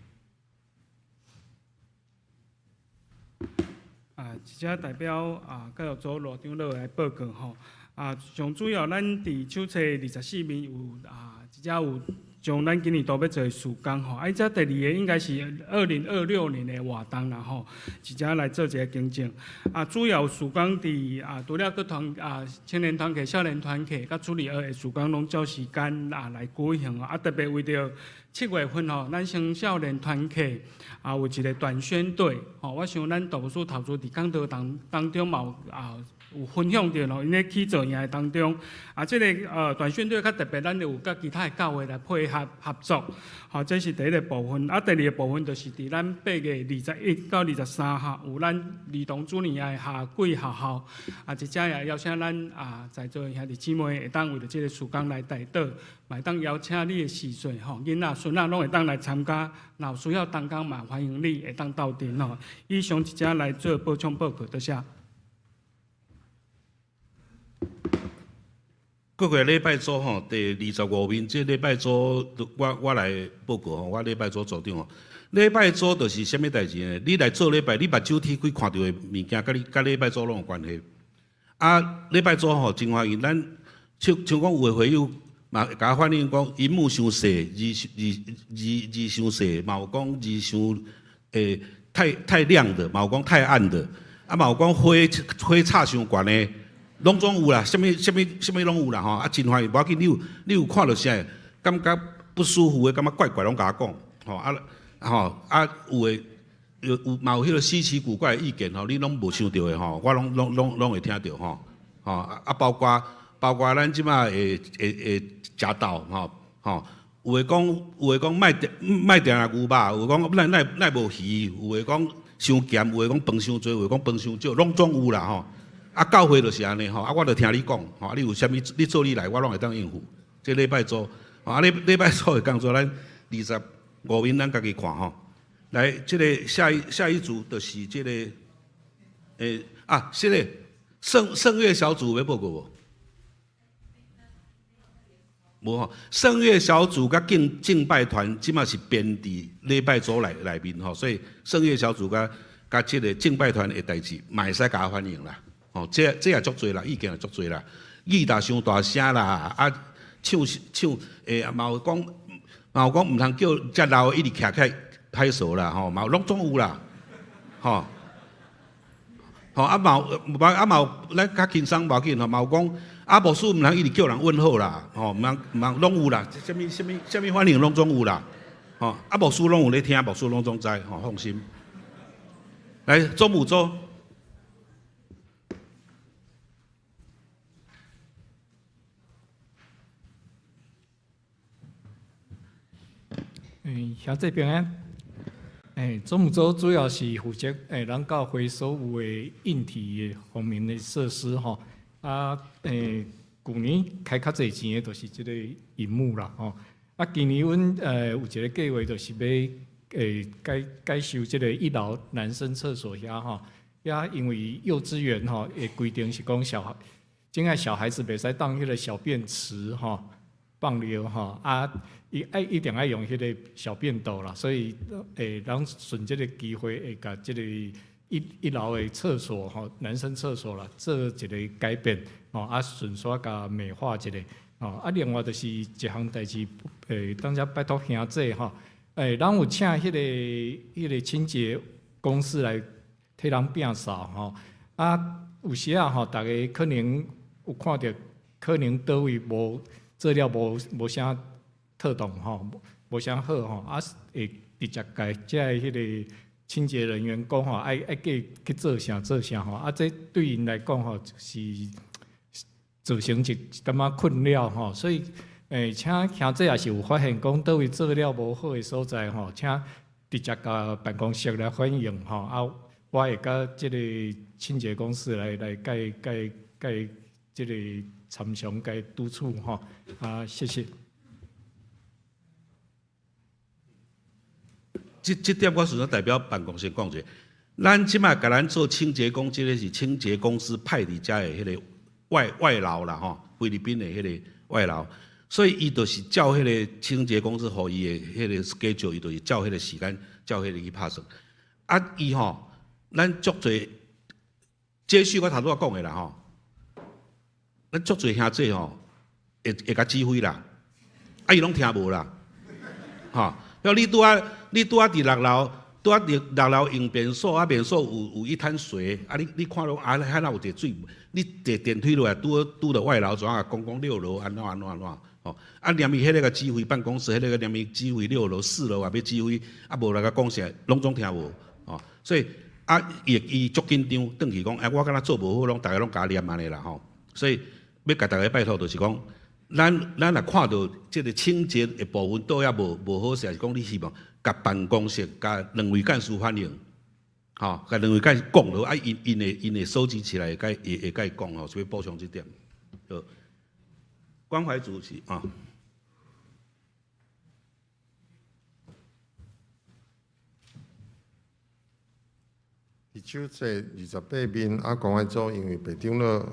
啊，這隻代表啊，教育組羅長老來報告吼。啊，上主要咱佇手冊24面有啊，這隻有將咱今年度欲做的事工吼。啊，這第二个應該是2026年的活動啦吼，這隻來做一个更正。啊，主要事工佇啊，除了閣團啊青年團契、少年團契，佮主日學的事工攏照時間啊來舉行。啊，特別為著7月份吼，咱青少年團契啊有一个短宣隊吼，我想咱導師頭拄佇講道當當中嘛有啊有分享著咯，𪜶咧去做營的當中，啊，這个短宣隊較特別，咱有佮其他的教會來配合合作，吼，這是第一个部分。啊，第二个部分就是佇咱8月21到23號有咱兒童主日的夏季學校，啊，這遮也邀請咱啊在座的兄弟姊妹會當為著這个事工來代禱，嘛會當邀請你的序細吼，囡仔孫仔攏會當來參加，若有需要同工嘛歡迎你會當鬥陣吼。以上這遮來做補充報告，多謝。過個禮拜組吼，第25面，這禮拜組我我來報告吼，我禮拜組組長吼。禮拜組就是啥物代誌呢？你來做禮拜，你目睭鐵開看著的物件，佮你佮禮拜組攏有關係。啊，禮拜組吼真歡迎，咱像像講有的會友嘛，會共我反映講，螢幕傷細，字字字字傷細，嘛有講字傷太太亮的，嘛有講太暗的，啊嘛有講火火插傷懸的。攏總有啦，啥物啥物啥物攏有啦吼，啊真歡喜，無要緊，你有你有看著啥，感覺不舒服的，感覺怪怪，攏共我講，吼啊吼啊有的有有嘛有彼个稀奇古怪的意見吼，你攏無想著的吼，我攏攏攏攏會聽著吼，吼啊包括包括咱這馬會會會食豆吼吼，有的講有的講莫定莫定定牛肉，有的講咱咱無魚，有的講傷鹹，有的講飯傷濟，有的講飯傷少，攏總有啦吼。啊，教會就是按呢吼，啊，我就聽你講，吼，啊，你有啥物，你做你來，我攏會當應付。這禮拜組，啊，禮禮拜組的工作，咱25面咱家己看吼。來，這个下一下一組就是這个，啊，這个聖聖樂小組欲報告無？無吼，聖樂小組佮敬敬拜團，這馬是編佇禮拜組內內面吼，所以聖樂小組佮佮這个敬拜團的代誌，嘛會使共我反映啦。哦，這這也足濟啦，意見也足濟啦。语焦傷大聲啦，啊唱唱欸，嘛有講嘛有講毋通叫遮老的一直徛起來拍手啦，吼，嘛有攏總有啦，吼。吼啊嘛有啊嘛有，咱較輕鬆無要緊吼，嘛有講啊牧師毋通一直叫人問好啦，吼，毋通毋通攏有啦，啥物啥物啥物反應攏總有啦，吼啊牧師攏有咧聽，牧師攏總知，吼放心。來，總務組。欸，兄弟平安。欸，總務組主要是負責欸，咱教會所有的硬體方面的設施吼。啊，欸，舊年開較濟錢的，就是這個螢幕啦吼。啊，今年阮有一個計劃，就是欲欸改改修這個一樓男生廁所遐吼。遐因為幼稚園吼的規定是講小孩，這個小孩子袂使當彼個小便池吼放尿吼啊。伊愛一定愛用彼個小便斗啦，所以欸，咱順這個機會會共這個一一樓的廁所吼，男生廁所啦，做一個改變吼，啊順煞共美化一下吼，啊另外就是一項代誌，欸，當遮拜託兄弟吼，欸，咱有請彼个彼个清潔公司來替人摒掃吼，啊有時仔吼，逐家可能有看著，可能佗位無做了無無啥。妥當吼，無啥好吼，啊會直接共遮的彼个清潔人員講吼，愛愛計去做啥做啥吼，啊這對𪜶來講吼是造成一一淡仔困擾吼，所以欸，請兄弟也是有發現講佗位做了無好的所在吼，請直接共辦公室來反映吼，啊，我會佮這個清潔公司來來共共共這個參詳共督促吼，啊，謝謝。這這點我想代表辦公室講一下，咱這擺共咱做清潔工，這个是清潔公司派佇遮的彼个外外勞啦吼，菲律賓的彼个外勞，所以伊就是照彼个清潔公司予伊的彼个 schedule，伊就是照彼個時間，照彼个去拍掃。啊，伊吼，咱足濟，繼續我頭拄仔講的啦吼，咱足濟兄弟吼，會會共指揮啦，啊，伊攏聽無啦，吼。比如你拄仔，你拄仔佇六樓，拄仔佇六樓用便所，啊便所有有一灘水，啊你你看著啊彼若有一個水，你坐電梯落來，拄好拄著外勞怎啊講講六樓按怎按怎按怎吼，啊連伊彼个指揮辦公室，彼个連伊指揮六樓、四樓也欲指揮，啊無來共講啥，攏總聽無，吼，所以啊伊伊足緊張，轉去講，欸我敢若做無好，攏逐个攏共我念按呢啦吼，所以欲共逐家拜託，就是講。咱咱若看著這个清潔的部分佗遐無無好勢，是講你希望共辦公室共兩位幹事反映，吼，共兩位幹事講落，啊，𪜶𪜶會𪜶會收集起來，會會會共伊講吼，所以補充這點。好，關懷主席啊。佇手冊28面，啊，關懷組因為白長老。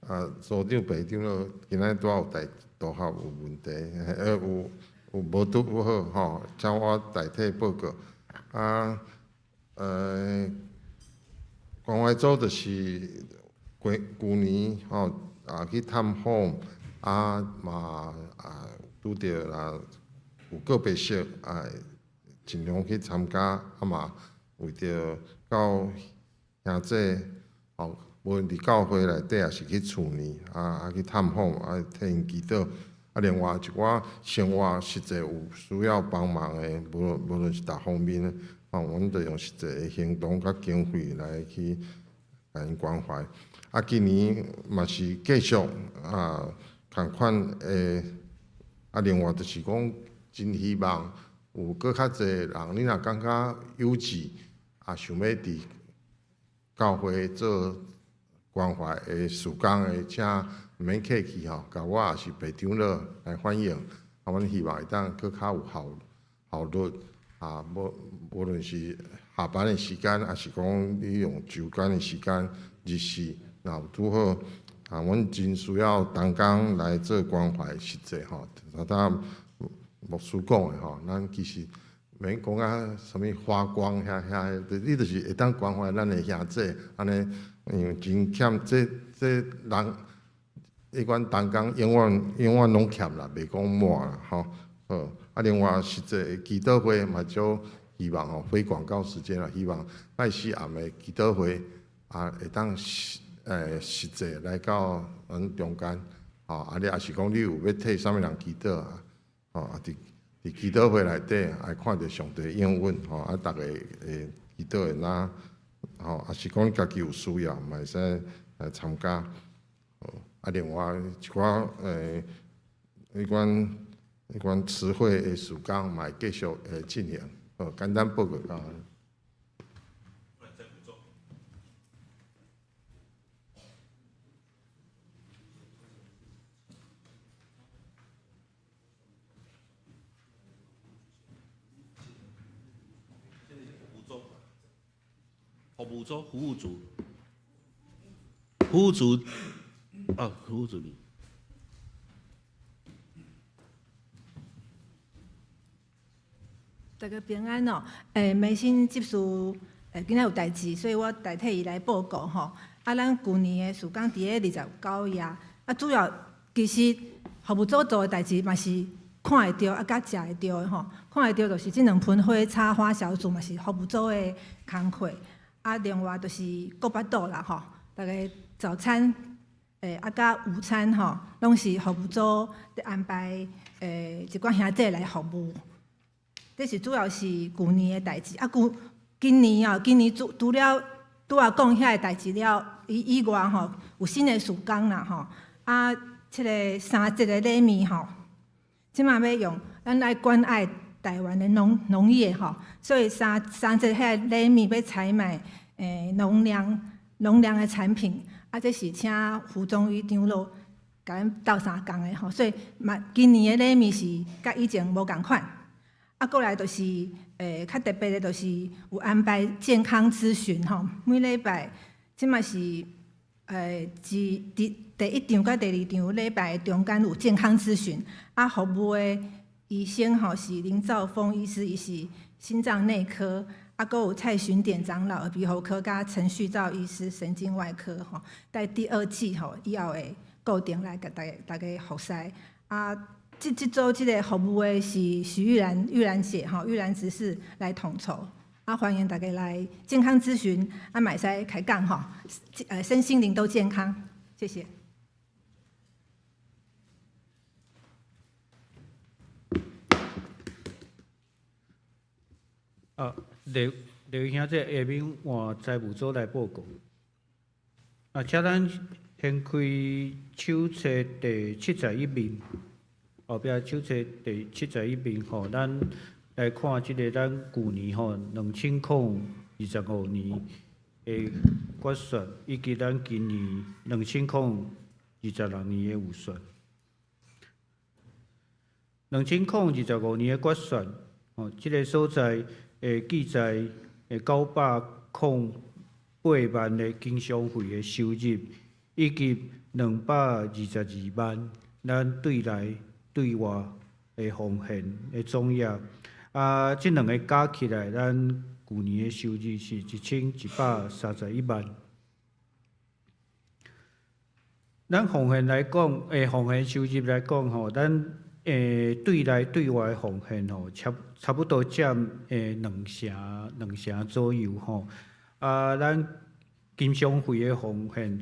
啊，組長、白長老今仔拄仔有代同學有問題，有有無拄好吼，請我代替報告。啊，關懷組就是過舊年吼，啊去探訪，啊嘛啊拄著啦有個別說啊，盡量去參加，啊嘛為著到兄弟吼。無論佇教會內底，抑是去厝呢，啊啊去探訪，啊替𪜶祈禱，啊另外一寡生活實際有需要幫忙的，無無論是逐方面的，吼，阮就用實際的行動佮經費來去共𪜶關懷。啊，今年嘛是繼續啊，仝款的，啊另外就是講，真希望有閣較濟人，你若感覺有志，啊想欲佇教會做關懷的事工的，請毋免客氣吼，共我抑是白長老來反映，啊，阮希望會當閣較有效效率，啊，無無論是下班的時間，抑是講你用週間的時間，日時，若有拄好，啊，阮真需要同工來做關懷實際吼，頭拄牧師講的吼，咱其實免講啊，啥物發光遐遐，你就是會當關懷咱的兄弟，按呢，因為真欠這這人，彼款同工永遠永遠攏欠啦，袂講滿啦，吼。好，啊，另外實際祈禱會嘛，就希望吼，非廣告時間啦，希望拜四暗的祈禱會啊，會當實實際來到阮中間，吼，啊，你也是講你有欲替啥物人祈禱啊，吼，啊，佇佇祈禱會內底，會看著上帝應允，吼，啊，逐家會祈禱會若，吼，啊是講你家己有需要，嘛會使來參加。啊，另外一寡彼款彼款詞彙的事工嘛會繼續會進行。好，簡單報告到按呢。服務組，服務組，服務組，哦，服務組。大家平安哦。梅心執事今仔有代誌，所以我代替伊來報告吼。啊，咱舊年的事工佇咧29頁，啊，主要其實服務組做的代誌嘛是看會著啊，佮食會著的吼。看會著就是這兩盆花插花小組嘛是服務組的工課。啊，另外就是顧腹肚啦吼，逐家早餐啊，佮午餐吼，攏是服務組佇安排一寡兄弟來服務。這是主要是舊年的代誌，啊，舊今年哦，今年除除了拄仔講遐个代誌了以以外吼，有新的事工啦吼。啊，這个三節的禮物吼，這馬欲用咱來關愛台灣的農農業吼，所以三三節遐个禮物欲採買農糧農糧的產品，啊，這是請胡宗宇長老共咱鬥相共的吼，所以嘛，今年的禮物是佮以前無仝款。啊，過來就是較特別的，就是有安排健康諮詢吼，每禮拜這馬是自第第一場佮第二場禮拜中間有健康諮詢。啊，服務的醫生吼是林兆峰醫師，伊是心臟內科，啊，閣有蔡尋典長老耳鼻喉科，佮陳旭照醫師神經外科吼，在第二季吼以後會固定來共大家大家服侍啊。這這組這个服務的是徐玉蘭玉蘭姐吼，玉蘭執事來統籌，啊，歡迎大家來健康諮詢，啊，嘛會使開講吼，身心靈都健康，謝謝。啊，劉劉兄弟下面換財務組來報告。啊，請咱掀開手冊第七十一面。後壁手冊第七十一面吼，咱來看這个咱舊年吼2025年的決算，以及咱今年2026年的預算。2025年的決算，吼，這个所在會記載908萬的經常費的收入，以及222萬咱對內對外的奉獻的總額，啊，這兩个加起來，咱舊年的收入是1131萬。咱奉獻來講，奉獻收入來講吼，咱對內對外的奉獻吼，差差不多佔兩成兩成左右吼。啊，咱經常費的奉獻，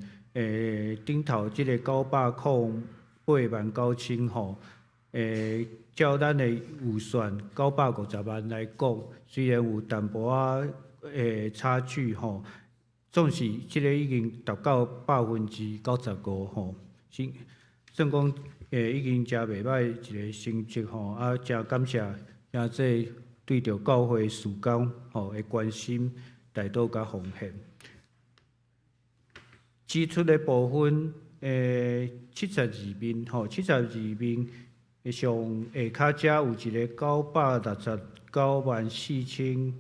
頂頭這个908萬9千吼，照咱的預算950萬來講，雖然有淡薄仔差距吼，總是這个已經達到95%吼，是算講已經誠袂䆀一个成績吼，啊，誠感謝兄弟對著教會事工吼的關心、代禱佮奉獻。支出的部分，七十二面吼，七十二面上下跤遮有一个969萬4748，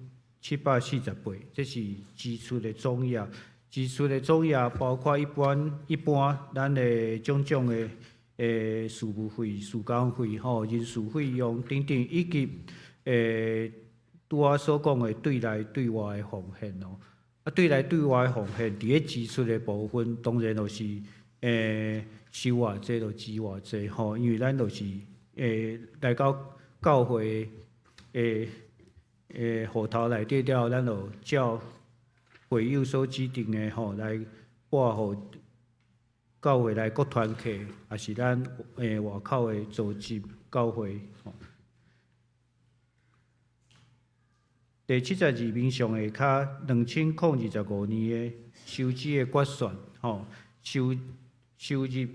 這是支出的總額。支出的總額包括一般一般咱的種種的事務費、事工費、吼人事費用等等，以及拄仔所講的對內對外的奉獻哦。啊，對內對外的奉獻，佇咧支出的部分，當然就是收偌濟就支偌濟吼，因為咱就是來到教會的戶頭內底了，咱就照會友所指定的吼來撥予教會來各團契，抑是咱外口的組織教會。第72面上下跤2025年的收支的決算，吼，收入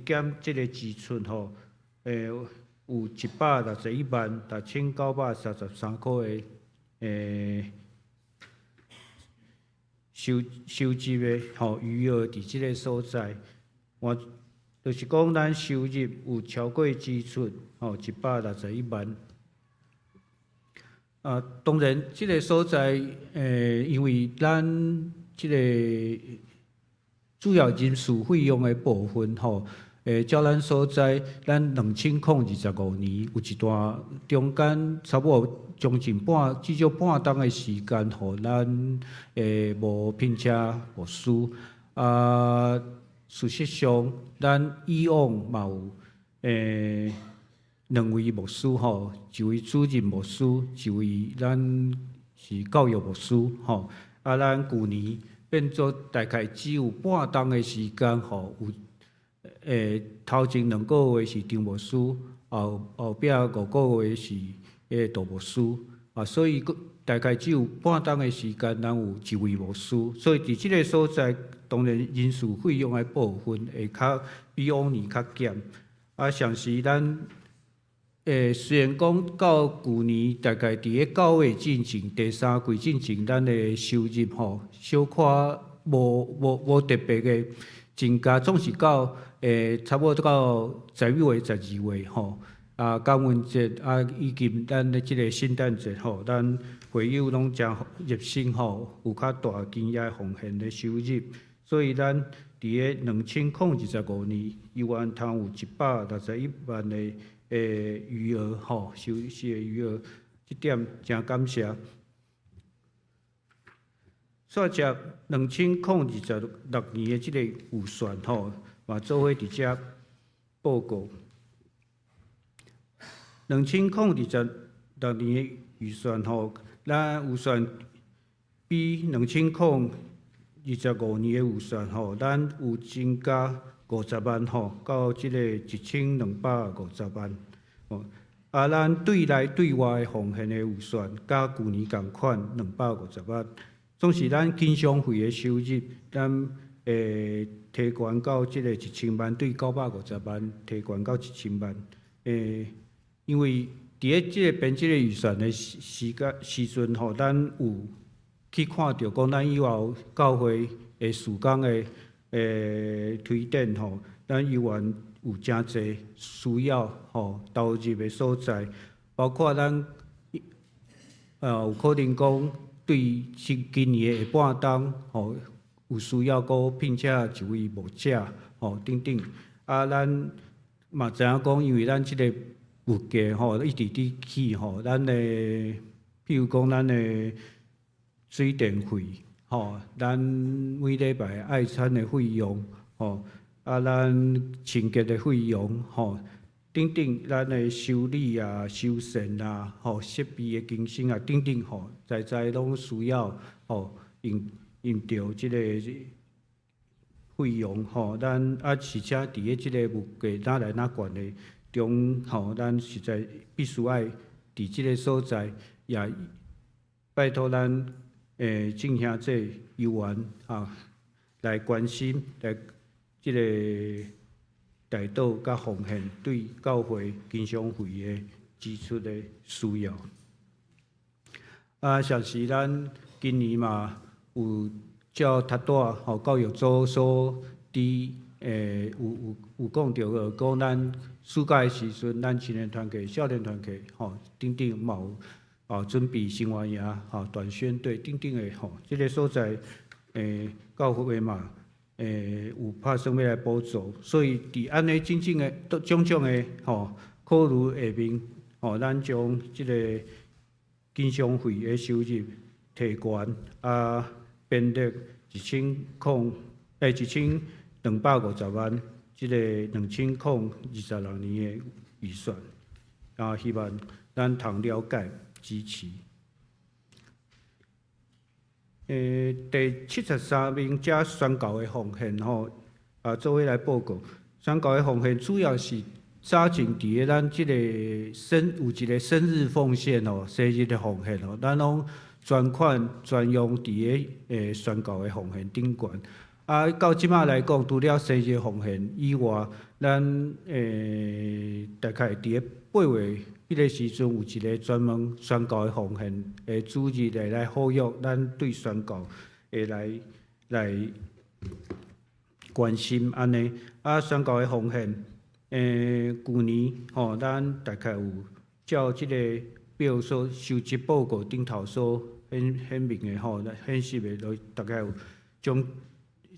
減這个支出吼，有1,616,933箍的收入的吼餘額佇這个所在，我就是講咱收入有超過支出吼161萬。啊，當然這个所在，因為咱這个主要人事費用的部分吼，照咱所知，咱2025年有一段中間差不多將近半，至少半冬的時間，予咱無聘請牧師。啊，事實上，咱以往嘛有兩位牧師吼，一位主任牧師，一位咱是教育牧師吼。啊，咱舊年變做大概只有半冬的時間吼，有頭前兩個月是張牧師，後壁五個月是杜牧師。啊，所以大概只有半冬的時間，咱有一位牧師。所以佇這个所在，當然人事費用的部分會較比往年較減。啊，像是咱雖然講到舊年大概佇咧9月進前，第三季進前，咱的收入吼小可無特別的增加，總是到差不多到11月、12月吼，啊感恩節啊以及咱的這个聖誕節吼，咱會友攏誠熱心吼，有較大金額奉獻的收入，所以咱佇咧2025年，猶原通有161萬的餘額吼，收支的餘額，這點誠感謝。煞接2026年的這个預算吼，嘛做伙佇遮報告。2026年的預算吼，咱預算比2025年的預算吼，咱有增加50萬吼，到這个1250萬。吼，啊，咱對內對外奉獻的預算，佮舊年仝款250萬。總是咱經常費的收入，咱會提懸到這个1000萬，對950萬提懸到1000萬。因為佇咧這个編這个預算的時間時陣吼，咱有去看著講，咱以後教會的事工的推展吼，咱猶原有誠濟需要吼投入的所在，包括咱有可能講對今年的下半冬吼，有需要閣聘請一位牧者吼等等。啊，咱嘛知影講，因為咱這个物價吼一直佇起吼，咱的譬如講咱的水電費吼，咱每禮拜愛餐的費用吼，啊，咱清潔的費用吼，等等，咱的修理啊、修繕啊、吼設備的更新啊等等吼，在在攏需要吼用著這个費用吼。咱啊，而且佇咧這个物價若來若懸的中吼，咱實在必須愛佇這个所在，也拜託咱眾兄弟猶原啊來關心來這个代禱佮奉獻對教會經常費的支出的需要。啊，像是咱今年嘛有照頭拄吼教育組所佇有講著個，講咱暑假的時陣，咱青年團契、少年團契吼等等嘛有準備生活營、吼短宣隊等等的吼，這个所在教會嘛有拍算欲來補助，所以佇按呢種種的種種的吼考慮下面吼，咱將這个經常費的收入提懸啊，編列1250萬這個2026年的預算，啊，希望咱通了解支持。第73名遮宣教的奉獻吼，啊，做伙來報告。宣教的奉獻主要是早前佇咧咱這個生有一個生日奉獻吼，生日的奉獻吼，咱攏專款專用佇咧宣教的奉獻頂懸。啊，到這馬來講，除了生日奉獻以外，咱大概佇咧8月彼個時陣有一個專門宣教的奉獻的主日會來呼籲咱對宣教會來關心按呢。啊，宣教的奉獻，舊年吼，咱大概有照這個表所收集報告頂頭所顯明的吼，顯示的，就大概有將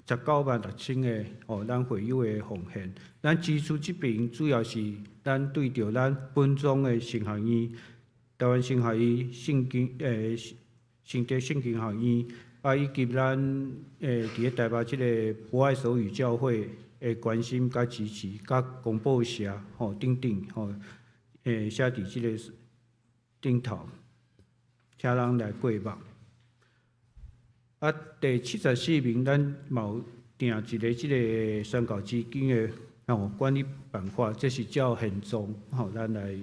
196,000個吼，咱會友的奉獻。咱支出這邊主要是咱對著咱本莊的神學院、台灣神學院、聖經聖德聖經學院，啊，以及咱佇咧台北這個博愛手語教會的關心佮支持，佮公報社吼等等吼，寫佇這個頂頭，請人來過目。啊，第74名，咱嘛有訂一個這個宣教資金的吼管理辦法，這是照現狀吼，咱來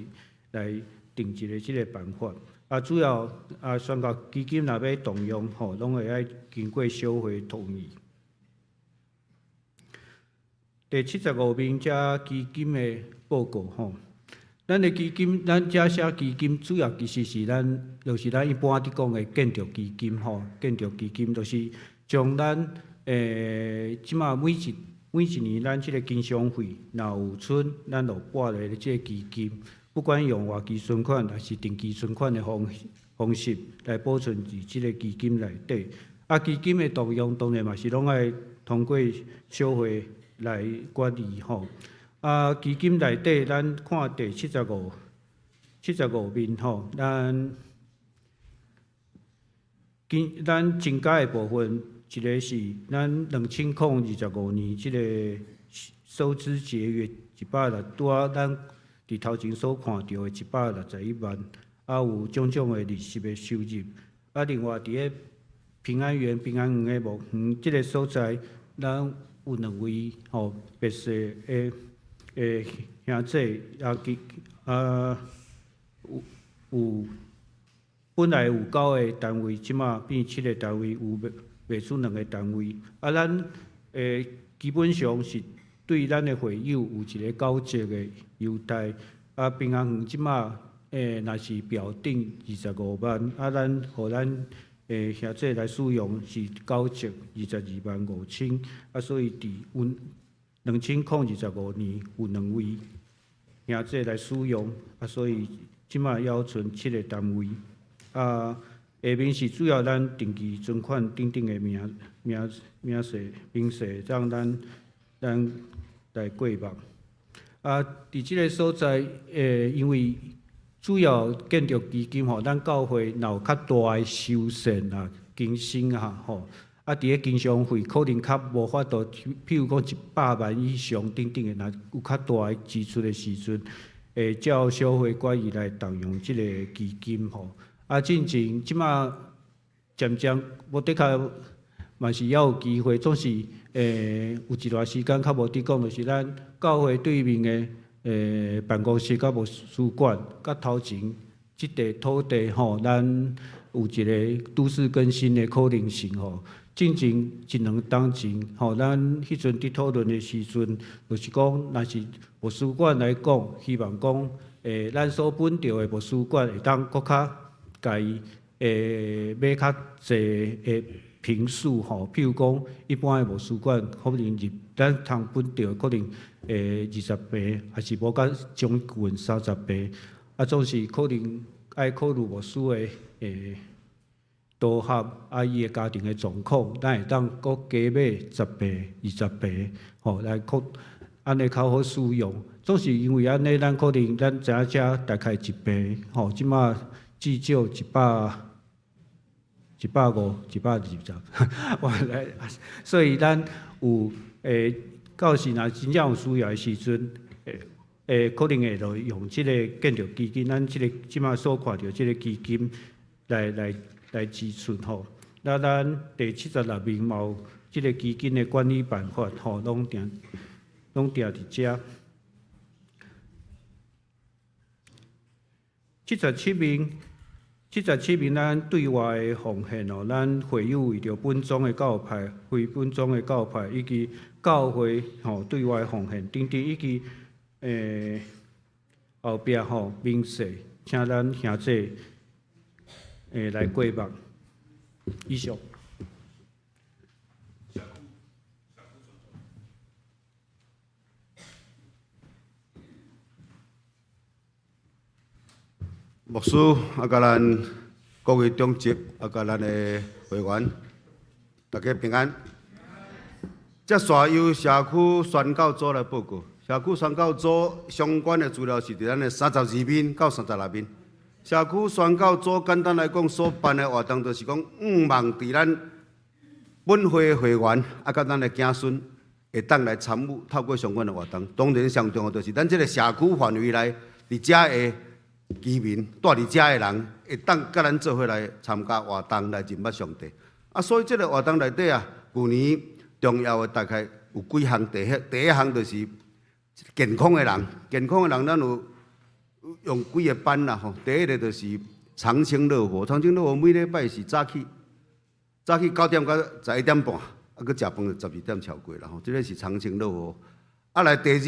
定一個這個辦法。啊，主要啊，宣教基金若欲動用吼，攏會愛經過小會同意。第75名遮基金的報告吼，咱的基金，咱遮寫基金主要其實是咱，就是咱一般佇講的建築基金吼，建築基金就是將咱這馬每一年咱這個經常費若有存，咱就撥落這個基金，不管用活期存款還是定期存款的方式來保存佇這個基金內底。啊，基金的動用當然嘛是攏愛通過小會來決議吼。啊，基金內底咱看第75面吼，咱增加的部分，一個是咱2025年這個收支節約160，拄仔咱佇頭前所看著的161萬，啊有種種的利息的收入。啊，另外佇咧平安園、平安園的墓園這個所在，咱有兩位吼別墅的兄弟啊，其啊有本來有九個單位，這馬變七個單位，有賣出兩個單位。啊，咱基本上是對咱的會友有一個九折的優待。啊，平安園這馬若是表定25萬，啊，咱予咱兄弟來使用是九折22.5萬。啊，所以佇阮2025年有兩位兄弟來使用，啊，所以這馬猶賰七個單位。啊，下面是主要咱定期存款等等的明細，讓咱來過目。啊，佇這個所在，因為主要建築基金吼，咱教會若有較大的修繕啊、更新啊，吼，啊，佇咧經常費可能較無法度，譬如講100萬以上等等的，若有較大的支出的時陣，會照小會決議來動用這個基金吼。啊，進前這馬漸漸無的確嘛是猶有機會，總是有一段時間較無佇講，就是咱教會對面的辦公室佮圖書館，佮頭前這塊土地吼，咱有一個都市更新的可能性吼。進前一兩冬前吼，咱彼陣佇討論的時陣，就是講，若是圖書館來講，希望講，咱所分著的圖書館會當閣較共伊買較濟的坪數吼，譬如講，一般的圖書館可能入咱通分著可能20坪，抑是無較將近30坪，啊，總是可能愛考慮牧師的組合啊，伊的家庭的狀況，咱會當閣加買10坪、20坪，吼來擴，按呢較好使用。總是因為按呢，咱可能咱知影遮大概一坪，吼，這馬至少一百、150、120，我來，所以咱有到時若真正有需要的時陣，會可能會就用這个建築基金，咱這个這馬所看著這个基金來支出吼。那咱第76面嘛有這个基金的管理辦法吼，攏定佇遮。77面，77面咱對外的奉獻哦，咱會友為著本宗的教派、非本宗的教派以及教會吼對外奉獻等等，以及後壁吼明細，請咱兄弟來過目。以上。牧師啊，佮咱各位長執啊，佮咱的會員，大家平安。接續由社區宣教組來報告。社區宣教組相關的資料是佇咱的32面到36面。社區宣教組簡單來講，所辦的活動就是講，向望佇咱本會會員啊，佮咱的子孫會當來參與，透過相關的活動。當然，上重要就是咱這个社區範圍內，佇遮的居民蹛佇遮的人，會當佮咱做伙來參加活動，來認捌上帝。啊，所以這个活動內底啊，舊年重要的大概有幾項。第一項就是健康的人，健康的人，咱有用幾个班啦吼。第一个就是長青樂活，長青樂活每禮拜是早起9點到11點半，啊，閣食飯就12點超過啦吼。這个是長青樂活。啊，來第二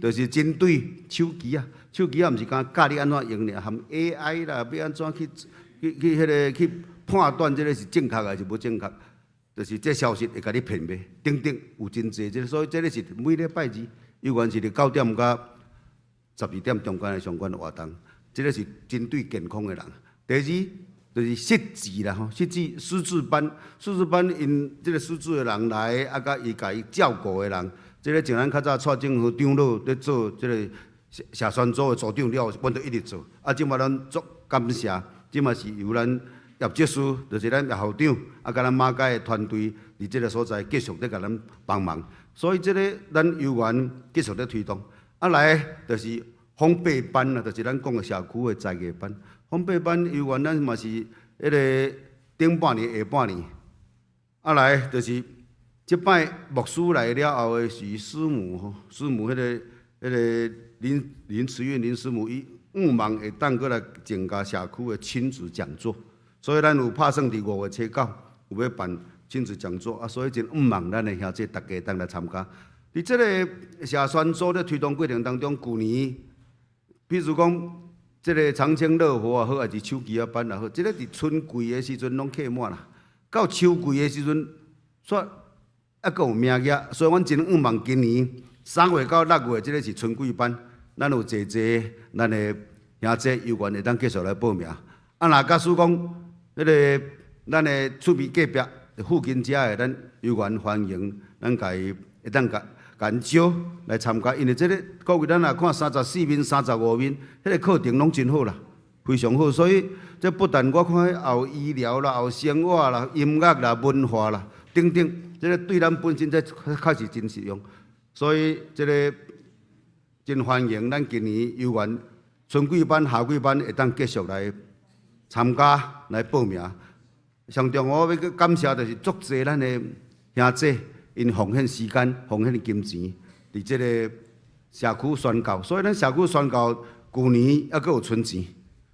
就是針對手機啊，手機啊，毋是干教你按怎用爾，含 AI 啦，欲按怎去彼个去判斷這个是正確還是無正確，就是這消息會共你騙袂，等等有真濟這个，所以這个是每禮拜二，猶原是佇9點到12點中間的相關活動，這个是針對健康的人。第二就是識字啦吼，識字班，識字班𪜶這个識字的人來，啊，佮伊共伊照顧的人。這个像咱較早蔡政府長老咧做這个社宣組的組長了後，阮就一直做。啊，這馬咱足感謝，這馬是由咱葉執事，就是咱葉校長，啊，佮咱馬偕的團隊佇這个所在繼續咧共咱幫忙。所以這个咱猶原繼續咧推動。啊，來就是烘焙班啦，就是咱講的社區的才藝班。烘焙班猶原咱嘛是彼个頂半年、下半年。啊，來就是。這擺牧師來了後的是師母吼，師母彼个林慈運林師母，伊向望會當閣來增加社區的親子講座，所以咱有拍算佇5月初9有欲辦親子講座啊，所以真向望咱的兄弟逐家會當來參加。佇這个社宣組咧推動過程當中，舊年，比如講這个長青樂活也好，抑是手機仔班也好，這个佇春季的時陣攏客滿啦，到秋季的時陣，煞猶閣有名額，所以阮真向望今年3月到6月，這个是春季班，咱有濟濟咱的兄弟猶原會當繼續來報名。啊，若假使講彼个咱的厝邊隔壁附近遮的，咱猶原歡迎，咱共伊會當共𪜶招來參加，因為這个各位咱若看34面、35面，彼个課程攏真好啦，非常好。所以這不但我看也有醫療啦，也有生活啦、音樂啦、文化啦等等，這个對咱本身這確實真實用。所以這个真歡迎咱今年猶原春季班、夏季班會當繼續來參加、來報名。上重要我欲閣感謝就是足濟咱的兄弟，𪜶奉獻時間、奉獻金錢，佇這个社區宣教。所以咱社區宣教舊年猶閣有存錢，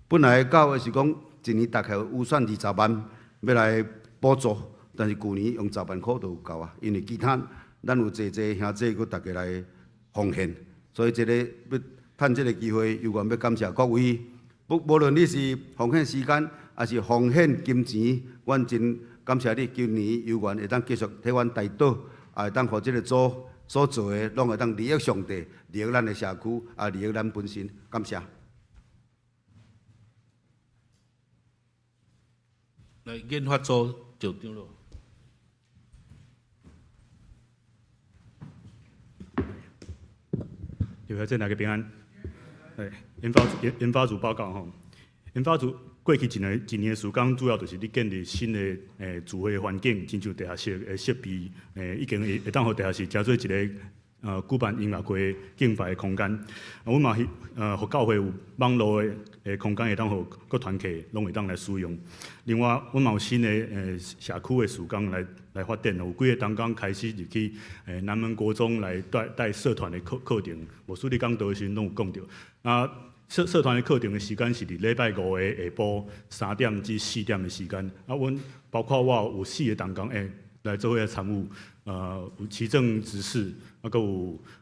本來教會是講一年大概有預算20萬欲來補助，但是舊年用10萬箍就有夠啊，因為其他咱有濟濟兄弟閣逐家來奉獻，所以這个欲趁這个機會，猶原欲感謝各位，不無論你是奉獻時間，抑是奉獻金錢，阮真感謝你。今年猶原會當繼續替阮代禱，也會當予這个組所做的，攏會當利益上帝，利益咱的社區，也利益咱本身。感謝。來，研發組趙長老。劉小姐，大家平安。研發組報告吼，研發組過去一年的時間，主要就是咧建立新的智慧環境，親像地下室的設備，已經會當予地下室成做一个举办音乐会敬拜的空间。啊，阮嘛予教会有网路的空间，会当予各团契攏會當來使用。另外，阮嘛有新的社區的事工來發展，有幾个同工開始入去南門國中來帶帶社團的課程。牧師你講道的時陣攏有講著。啊，社團的課程的時間是佇禮拜五的下晡3點至4點的時間。啊，阮包括我有四个同工來做伙參與。有齊正執事，啊，閣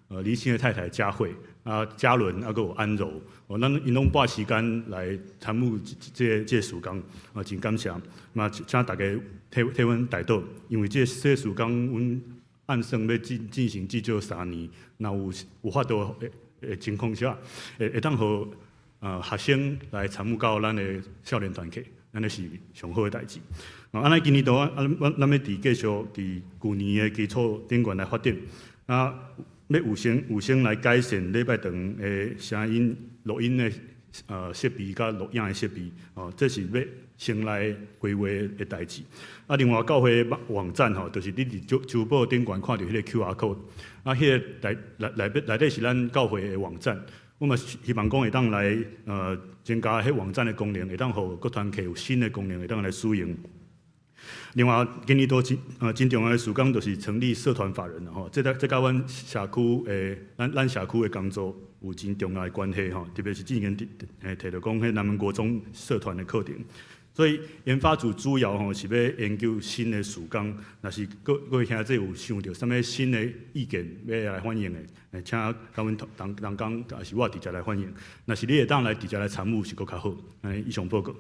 有李欣的太太佳慧，啊，嘉倫，啊，閣有安柔，哦，咱𪜶攏撥時間來參與這个事工，啊，真感謝。嘛，請大家替阮代禱，因為這个事工，阮按算欲進行至少3年，若有法度的情況下，會當予學生來參與到咱的少年團契，按呢是上好的代誌。啊，按呢今年度啊，咱欲佇繼續佇舊年的基礎頂懸來發展，啊，欲有先來改善禮拜堂的聲音錄音的設備佮錄影的設備，哦，這是欲先來規劃的代誌。啊，另外教會網站吼，就是你佇周報頂懸看著彼個 QR code，啊，彼个內底是咱教會的網站。我嘛希望講會當來增加彼網站的功能，會當予各團契有新的功能，會當來使用。另外，今年度真重要的事工就是成立社團法人吼，這佮阮社區的咱社區的工作有真重要的關係吼，特別是之前提著講彼南門國中社團的課程，所以研發組主要吼是欲研究新的事工，若是各位兄弟有想著啥物新的意見欲來反映的，請佮阮同工，抑是我直接來反映。若是你會當來直接來參與是閣較好。按呢以上報告。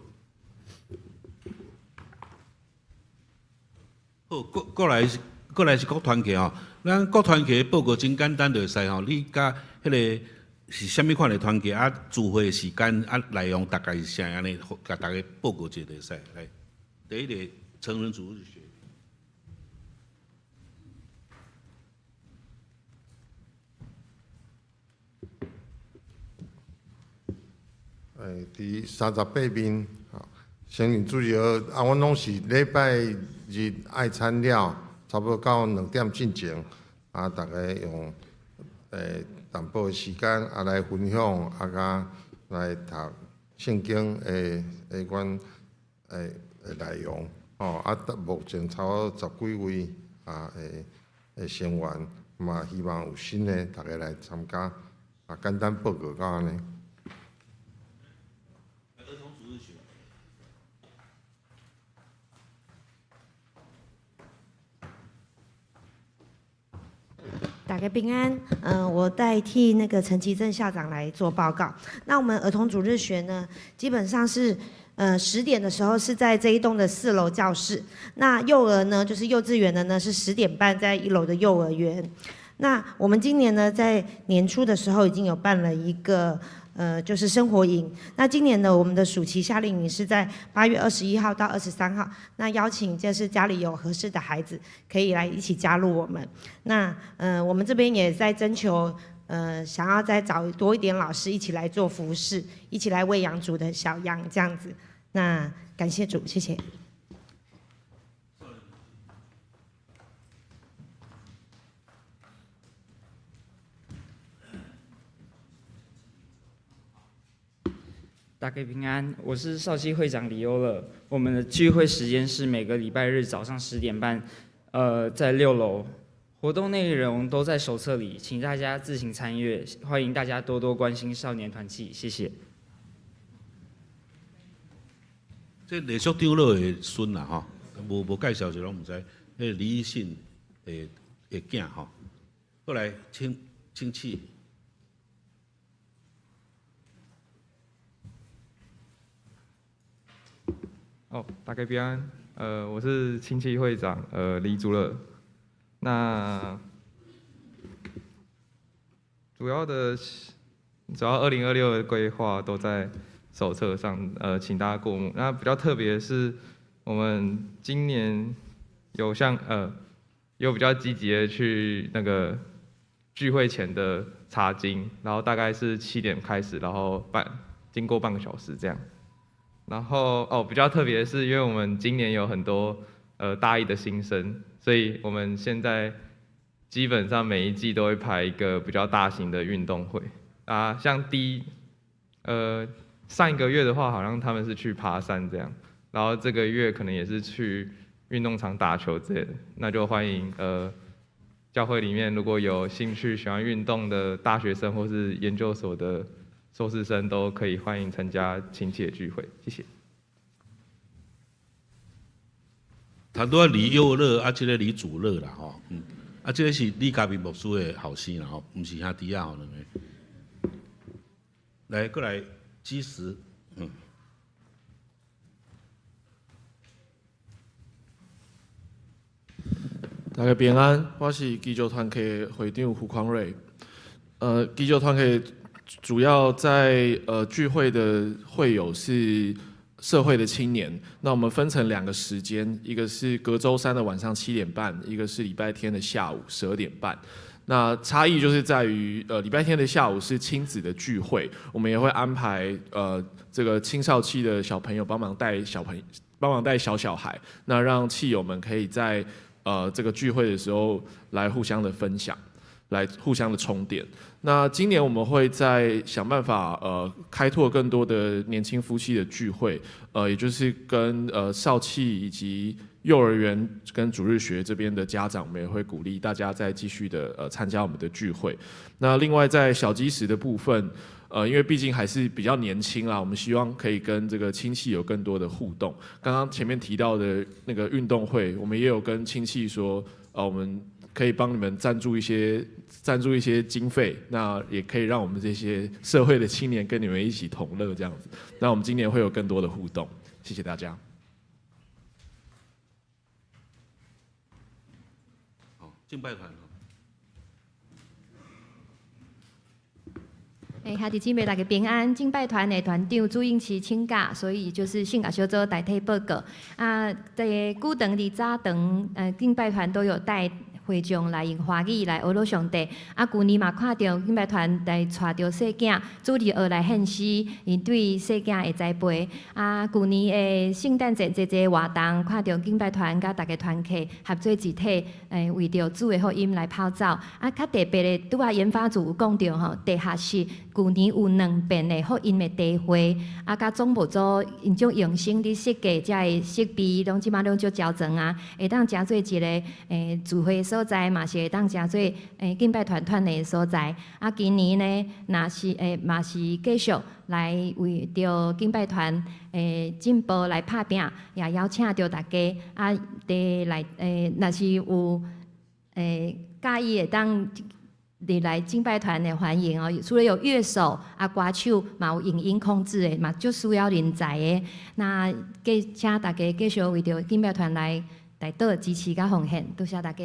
好，過來是各團契吼，咱各團契的報告真簡單就會使吼，你佮彼个是啥物款的團契啊？聚會的時間啊，內容大概是啥按呢，共大家報告一下就會使。來，第一个成人主日學。佇38面，成人主日學啊，阮攏是禮拜日愛餐了，差不多到2點進前，啊，逐家用淡薄的時間啊來分享，啊，佮來讀聖經的款內容，吼，啊，目前差不多十幾位啊的成員，嘛希望有新的逐家來參加，啊，簡單報告到按呢。大家平安，我代替那個陳其正校長來做報告。那我們兒童主日學呢，基本上是，10點的時候是在這一棟的4樓教室。那幼兒呢，就是幼稚園的呢，是10點半在1樓的幼兒園。那我們今年呢，在年初的時候已經有辦了一個，就是生活營。那今年呢，我們的暑期夏令營是在8月21號到23號。那邀請就是家裡有合適的孩子，可以來一起加入我們。那我們這邊也在徵求，想要再找多一點老師一起來做服事，一起來餵養主的小羊這樣子。那感謝主，謝謝。大家平安，我是少基會長李優樂。我們的聚會時間是每個禮拜日早上10點半，在6樓。活動內容都在手冊裡，請大家自行參閱。歡迎大家多多關心少年團契，謝謝。這麗淑長老的孫啦，吼，無介紹就攏毋知。彼個李信的囝吼，過來請起。哦，大家平安，我是親戚會長，李祖樂。那主要2026的規劃都在手冊上，請大家過目。那比較特別的是，我們今年有有比較積極的去那個聚會前的查經，然後大概是7點開始，然後經過半個小時這樣。然後比較特別的是，因為我們今年有很多大一的新生，所以我們現在基本上每一季都会排一个比较大型的运动会啊，像上一个月的话，好像他们是去爬山这样，然后这个月可能也是去运动场打球之类的，那就欢迎教会里面如果有兴趣喜欢运动的大学生或是研究所的硕士生，都可以欢迎参加亲戚的聚会，谢谢。头拄仔李佑乐啊，这个李祖乐啦吼，啊，这个是李家明牧师的后生啦吼，毋是兄弟仔吼两个。来，过来基石，大家平安，我是基督团契会长胡匡瑞。基督团契主要在聚会的会友是社会的青年。那我们分成两个时间，一个是隔周三的晚上7点半，一个是礼拜天的下午12点半。那差异就是在于，礼拜天的下午是亲子的聚会，我们也会安排这个青少期的小朋友帮忙带小朋友，帮忙带小小孩，那让契友们可以在这个聚会的时候来互相的分享，来互相的充电。那今年我们会再想办法，开拓更多的年轻夫妻的聚会，也就是跟少契以及幼儿园跟主日学这边的家长，我们也会鼓励大家再继续的参加我们的聚会。那另外在小基石的部分，因为毕竟还是比较年轻啦，我们希望可以跟这个亲戚有更多的互动。刚刚前面提到的那个运动会，我们也有跟亲戚说，我们可以帮你们赞助一些经费，那也可以让我们这些社会的青年跟你们一起同乐这样子。那我们今年会有更多的互动，谢谢大家。好，敬拜团。兄弟姊妹大家平安。敬拜团的团长朱英琪请假，所以就是信教小组代替报告。啊，在久堂伫早堂，敬拜团都有带会众来用华语来学鲁上帝。啊，旧年嘛看著敬拜团来带著细囝主日学来献诗，𪜶对细囝的栽培。啊，旧年的圣诞节这个活动，看著敬拜团佮逐家团契合做一体，为著主的福音来跑走。啊，较特别的，拄仔研发组有讲著吼，地下室旧年有两遍的福音的茶会，啊，佮总务组𪜶种用心伫设计遮个设备，拢这摆拢足周全啊，会当成做一个聚会所在，嘛是会当成做敬拜团团的所在。啊，今年呢，若是嘛是继续来为著敬拜团进步来拍拚，也邀请著大家啊，伫来若是有佮意会当入来敬拜团的欢迎哦。除了有乐手啊、歌手，嘛有影音控制的，嘛足需要人才的。那继请大家继续为著敬拜团来代祷支持佮奉献，多谢大家。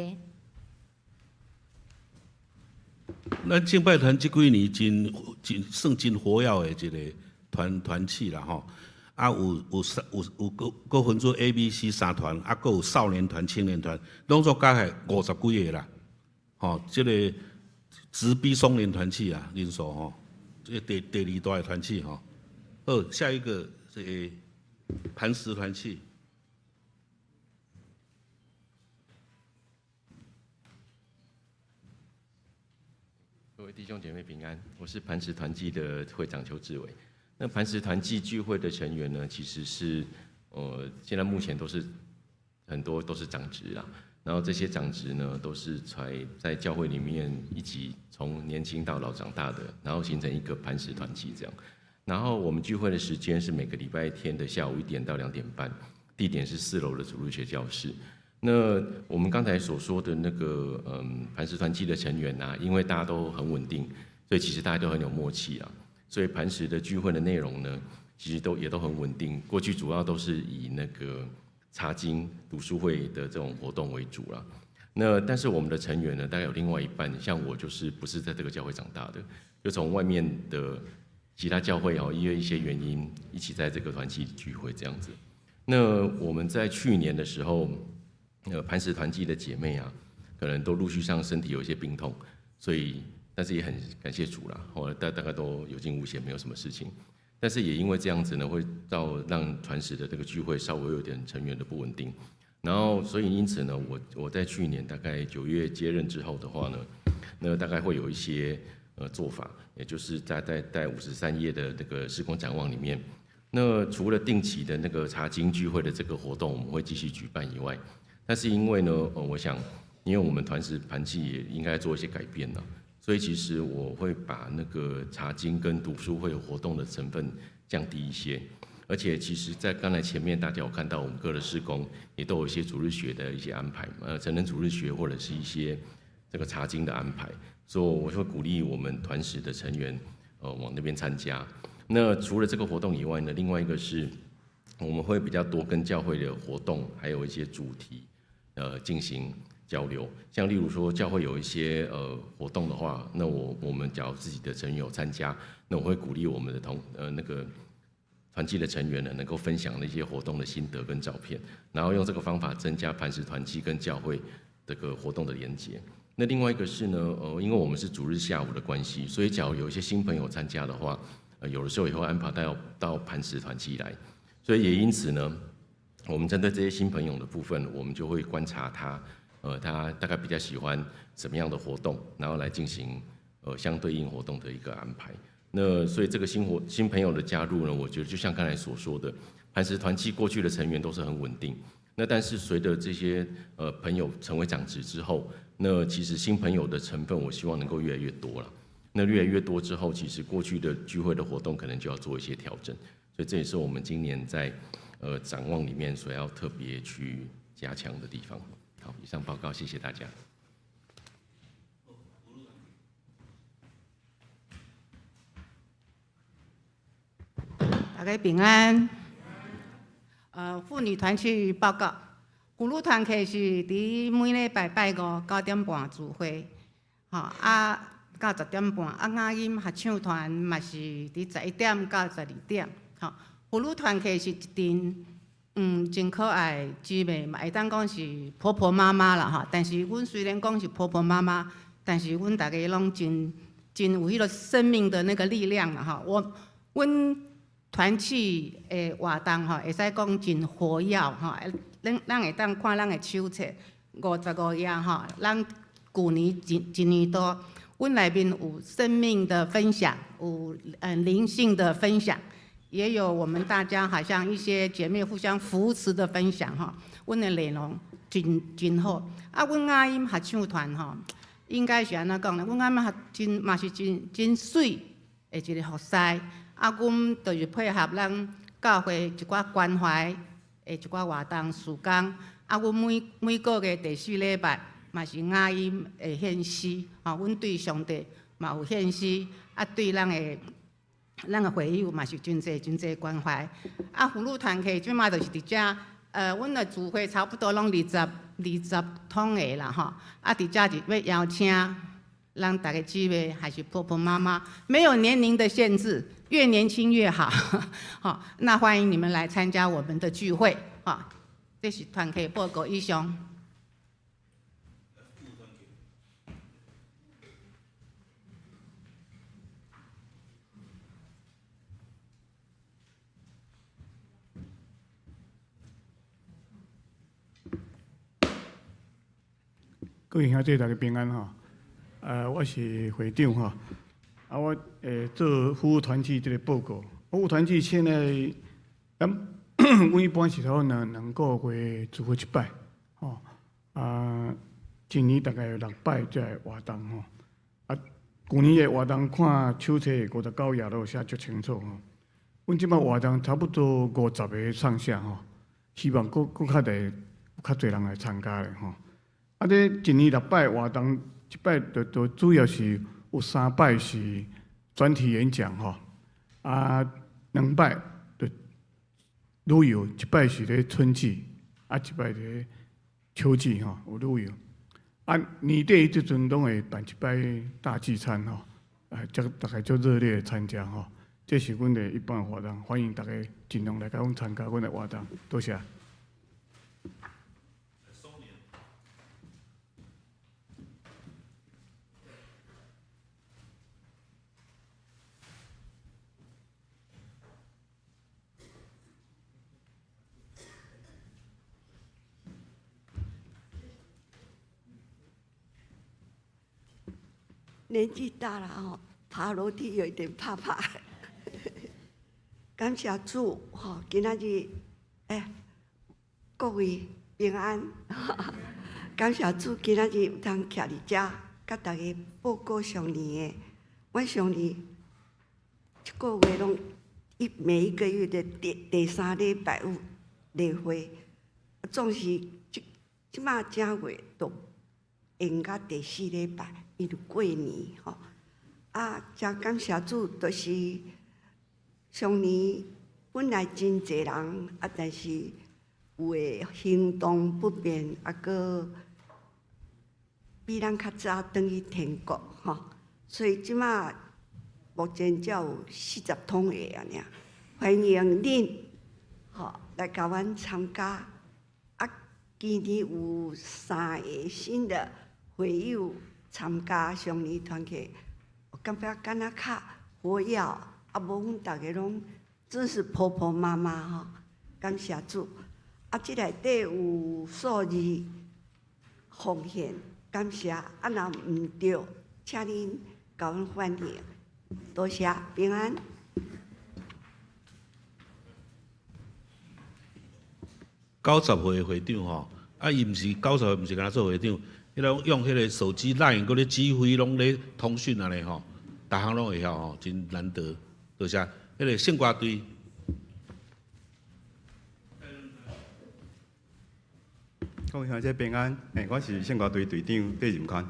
咱敬拜团这几年真真算真活跃的一个团团契啦吼，啊有有三有有阁阁分做 A、B、C 三团，啊阁有少年团、青年团，拢总加起来50几个啦，吼，这个直逼松年团契啊，人数吼，这个第第二大的团契吼。好，下一个是磐石团契。各位弟兄姐妹平安，我是磐石团契的会长邱志伟。那磐石团契聚会的成员呢，其实是现在目前都是很多都是长执啦。然后这些长执呢，都是才在教会里面一起从年轻到老长大的，然后形成一个磐石团契这样。然后我们聚会的时间是每个礼拜天的下午1点到2点半，地点是4楼的主日学教室。那我们刚才所说的那个磐石团契的成员啊，因为大家都很稳定，所以其实大家都很有默契啊。所以磐石的聚会的内容呢，其实都也都很稳定。过去主要都是以那个查经读书会的这种活动为主啦。那但是我们的成员呢，大概有另外一半，像我就是不是在这个教会长大的，就从外面的其他教会哦，因为一些原因一起在这个团契聚会这样子。那我们在去年的时候，磐石团契的姐妹啊，可能都陆续上身体有一些病痛，所以但是也很感谢主啦，后来大概都有惊无险，没有什么事情。但是也因为这样子呢，会到让磐石的这个聚会稍微有点成员的不稳定。然后，所以因此呢，我在去年大概9月接任之后的话呢，那大概会有一些做法，也就是在53页的那个事工展望里面，那除了定期的那个查经聚会的这个活动我们会继续举办以外，但是因为呢，我想，因为我们团石团契也应该做一些改变了，所以其实我会把那个查经跟读书会活动的成分降低一些。而且其实，在刚才前面大家有看到，我们各的事工也都有一些主日学的一些安排，成人主日学或者是一些这个查经的安排，所以我会鼓励我们团石的成员，往那边参加。那除了这个活动以外呢，另外一个是我们会比较多跟教会的活动，还有一些主题，进行交流。像例如说教会有一些活动的话，那我们假如自己的成员有参加，那我会鼓励我们的那个团契的成员呢，能够分享那些活动的心得跟照片，然后用这个方法增加磐石团契跟教会这个活动的连结。那另外一个是呢，因为我们是主日下午的关系，所以假如有一些新朋友参加的话，有的时候也会安排到磐石团契来，所以也因此呢，我们针对这些新朋友的部分，我们就会观察他，他大概比较喜欢什么样的活动，然后来进行相对应活动的一个安排。那所以这个新朋友的加入呢，我觉得就像刚才所说的，磐石团契过去的成员都是很稳定。那但是随着这些朋友成为长职之后，那其实新朋友的成分，我希望能够越来越多了。那越来越多之后，其实过去的聚会的活动可能就要做一些调整。所以这也是我们今年在展望里面所要特别去加强的地方。好，以上报告，谢谢大家。大家平安。妇女团契报告，妇女团契是伫每礼拜拜五9点半聚会，吼啊到10点半。啊，雅音合唱团嘛是伫11点到12点，吼。妇女团契是一阵真可爱的姊妹，嘛会当讲是婆婆妈妈啦，吼。但是阮虽然讲是婆婆妈妈，但是阮逐家拢真真有彼个生命的那个力量啦，吼。阮团契的活动吼，会使讲真活跃吼，咱会当看咱的手册55页吼，咱旧年一年多，阮内面有生命的分享，有灵性的分享，也有我们大家好像一些姐妹互相扶持的分享吼，阮的内容真真好。啊，阮雅音合唱团吼，应该是按怎讲呢？阮雅音合真嘛是真真媠的一个服侍。啊，阮就是配合咱教会一寡关怀的一寡活动事工。啊，阮每个月第四礼拜嘛是雅音的献诗，吼，阮对上帝嘛有献诗，啊，对咱的会友嘛是真济真济关怀。啊，妇女团契这马就是伫遮，阮的聚会差不多拢20通个啦，吼。啊，伫遮就欲邀请咱逐个姊妹，还是婆婆妈妈，没有年龄的限制，越年轻越好。好，那欢迎你们来参加我们的聚会。好，这是团契报告以上。各位兄弟，大家平安吼。我是会长吼。啊，我做服务团契这个报告。服务团契现在，咱阮一般是头两个月聚会一摆，吼。啊，一年大概有六摆这个活动吼。啊，旧年的活动看手册59页都有写足清楚吼。阮这摆活动差不多50个上下吼，希望阁较济较济人来参加咧吼。啊，这一年六摆活动，这摆就主要是有三摆是专题演讲吼，啊，两摆就旅游，一摆是咧春季，啊，一摆咧秋季吼，有旅游。啊，年底这阵拢会办一摆大聚餐吼，啊，这大家足热烈的参加吼，这是阮的一般活动，欢迎大家尽量来共阮参加阮的活动，多谢。年紀大了吼，爬樓梯有一點怕怕。感謝主吼，今仔日各位平安。感謝主，今仔日有通徛佇遮，佮大家報告上年的。阮上年一個月攏每一個月的第三禮拜五例會，總是這馬正月就延到第四禮拜，因為過年吼。啊，誠感謝主，就是上年本來真濟人，啊，但是有的行動不便，啊，閣比咱較早轉去天國吼，所以這馬目前才有40通個按呢，歡迎恁吼來共阮參加。啊，今年有三個新的會友參加上年團契，我感覺敢若較活躍，啊，無阮逐家攏真是婆婆媽媽吼，感謝主。啊，這內底有數字奉獻，感謝。啊，若毋對，請恁共阮反映。多謝，平安。90歲的會長吼，啊，伊毋是90歲，毋是干焦做會長，彼個用彼個手機 LINE，閣咧指揮，攏咧通訊按呢吼，逐項攏會曉吼，真難得。多謝。彼個聖歌隊。各位鄉親平安，我是聖歌隊隊長戴仁寬，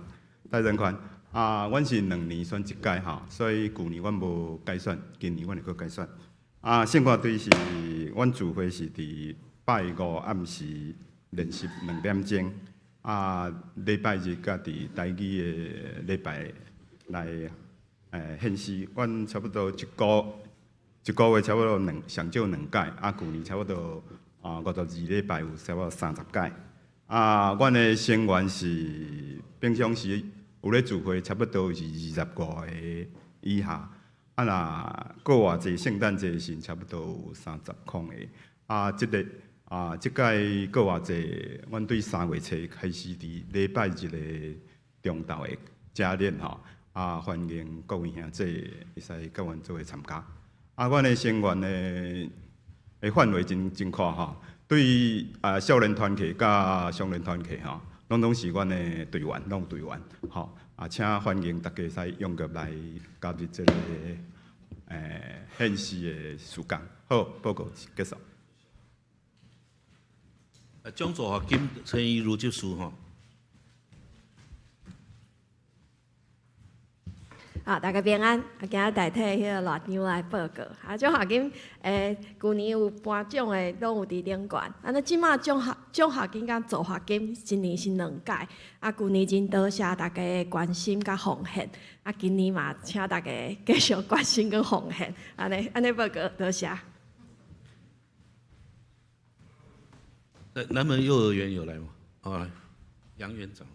戴仁寬。啊，阮是2年選一屆吼，所以舊年阮無改選，今年阮會閣改選。啊，聖歌隊是阮聚會是佇拜五暗時練習2點鐘，啊，禮拜日佮佇台語的禮拜來獻詩。阮差不多一個月差不多上少兩屆，啊，舊年差不多52禮拜有差不多30屆。啊，阮的成員是平常時有咧聚會，差不多是25個以下。啊，若過活節、聖誕節時，差不多有30空個。啊，這個啊，這屆過活節，阮對3月初開始佇禮拜日的中晝的加練吼。啊，歡迎各位兄弟會使佮阮做伙參加。啊，阮的成員的範圍真闊吼。對啊，少年團契佮少年團契吼，攏是阮的隊員，攏有隊員吼。啊，請歡迎大家會使踴躍來加入這個獻詩的時間。好，報告結束。啊，獎助學金陳怡如執事吼。啊，大家平安！啊，今日代替彼個賴長來報告。啊，獎學金，舊年有頒獎的，攏有佇頂懸。啊，那這馬獎學金佮助學金，一年是兩屆。啊，舊年真多謝大家的關心佮奉獻。啊，今年嘛，請大家繼續關心佮奉獻。按呢，按呢報告，多謝。南門幼兒園有來嗎？好，來，楊園長。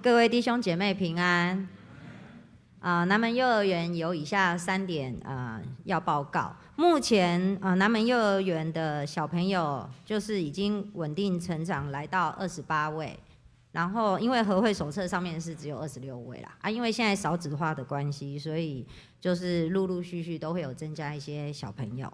各位弟兄姐妹平安。南門幼兒園有以下3點要報告。目前南門幼兒園的小朋友就是已經穩定成長，來到28位。然後因為和會手冊上面是只有26位啦，啊，因為現在少子化的關係，所以就是陸陸續續都會有增加一些小朋友。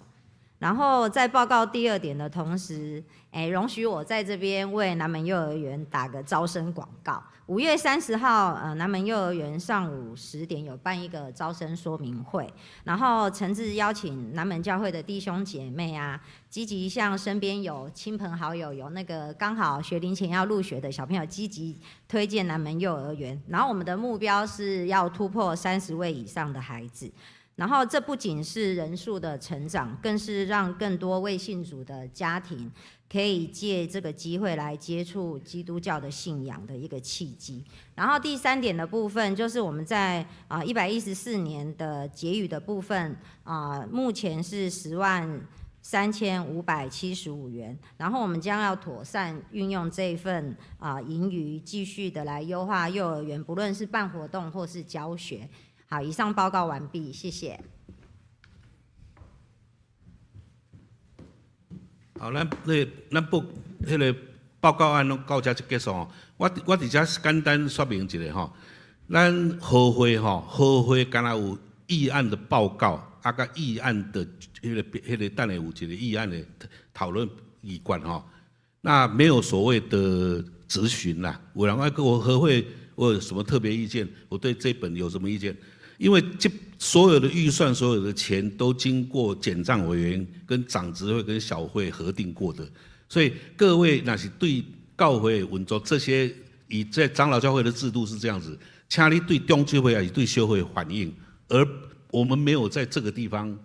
然後在報告第2點的同時，容許我在這邊為南門幼兒園打個招生廣告。5月30號，南門幼兒園上午10點有辦一個招生說明會，然後誠摯邀請南門教會的弟兄姐妹啊，積極向身邊有親朋好友有那個剛好學齡前要入學的小朋友，積極推薦南門幼兒園。然後我們的目標是要突破30位以上的孩子。然後這不僅是人數的成長，更是讓更多未信主的家庭可以借這個機會來接觸基督教的信仰的一個契機。然後第3點的部分，就是我們在114年的結餘的部分目前是103,575元。然後我們將要妥善運用這份盈餘，繼續的來優化幼兒園，不論是辦活動或是教學。好，以上報告完畢，謝謝。好，咱那咱報彼个報告案攏到遮就結束吼。我佇遮簡單說明一下吼。咱合會吼，合會敢若有議案的報告，啊，佮議案的彼個等下有一個議案的討論議決吼。那沒有所謂的質詢啦。有人愛跟我合會，我有什麼特別意見？我對這本有什麼意見？因為這所有的預算、所有的錢都經過檢帳委員、跟長執會、跟小會核定過的，所以各位若是對教會運作這些，以在長老教會的制度是這樣子，請你對中執會還是對修會反映，而我們沒有在這個地方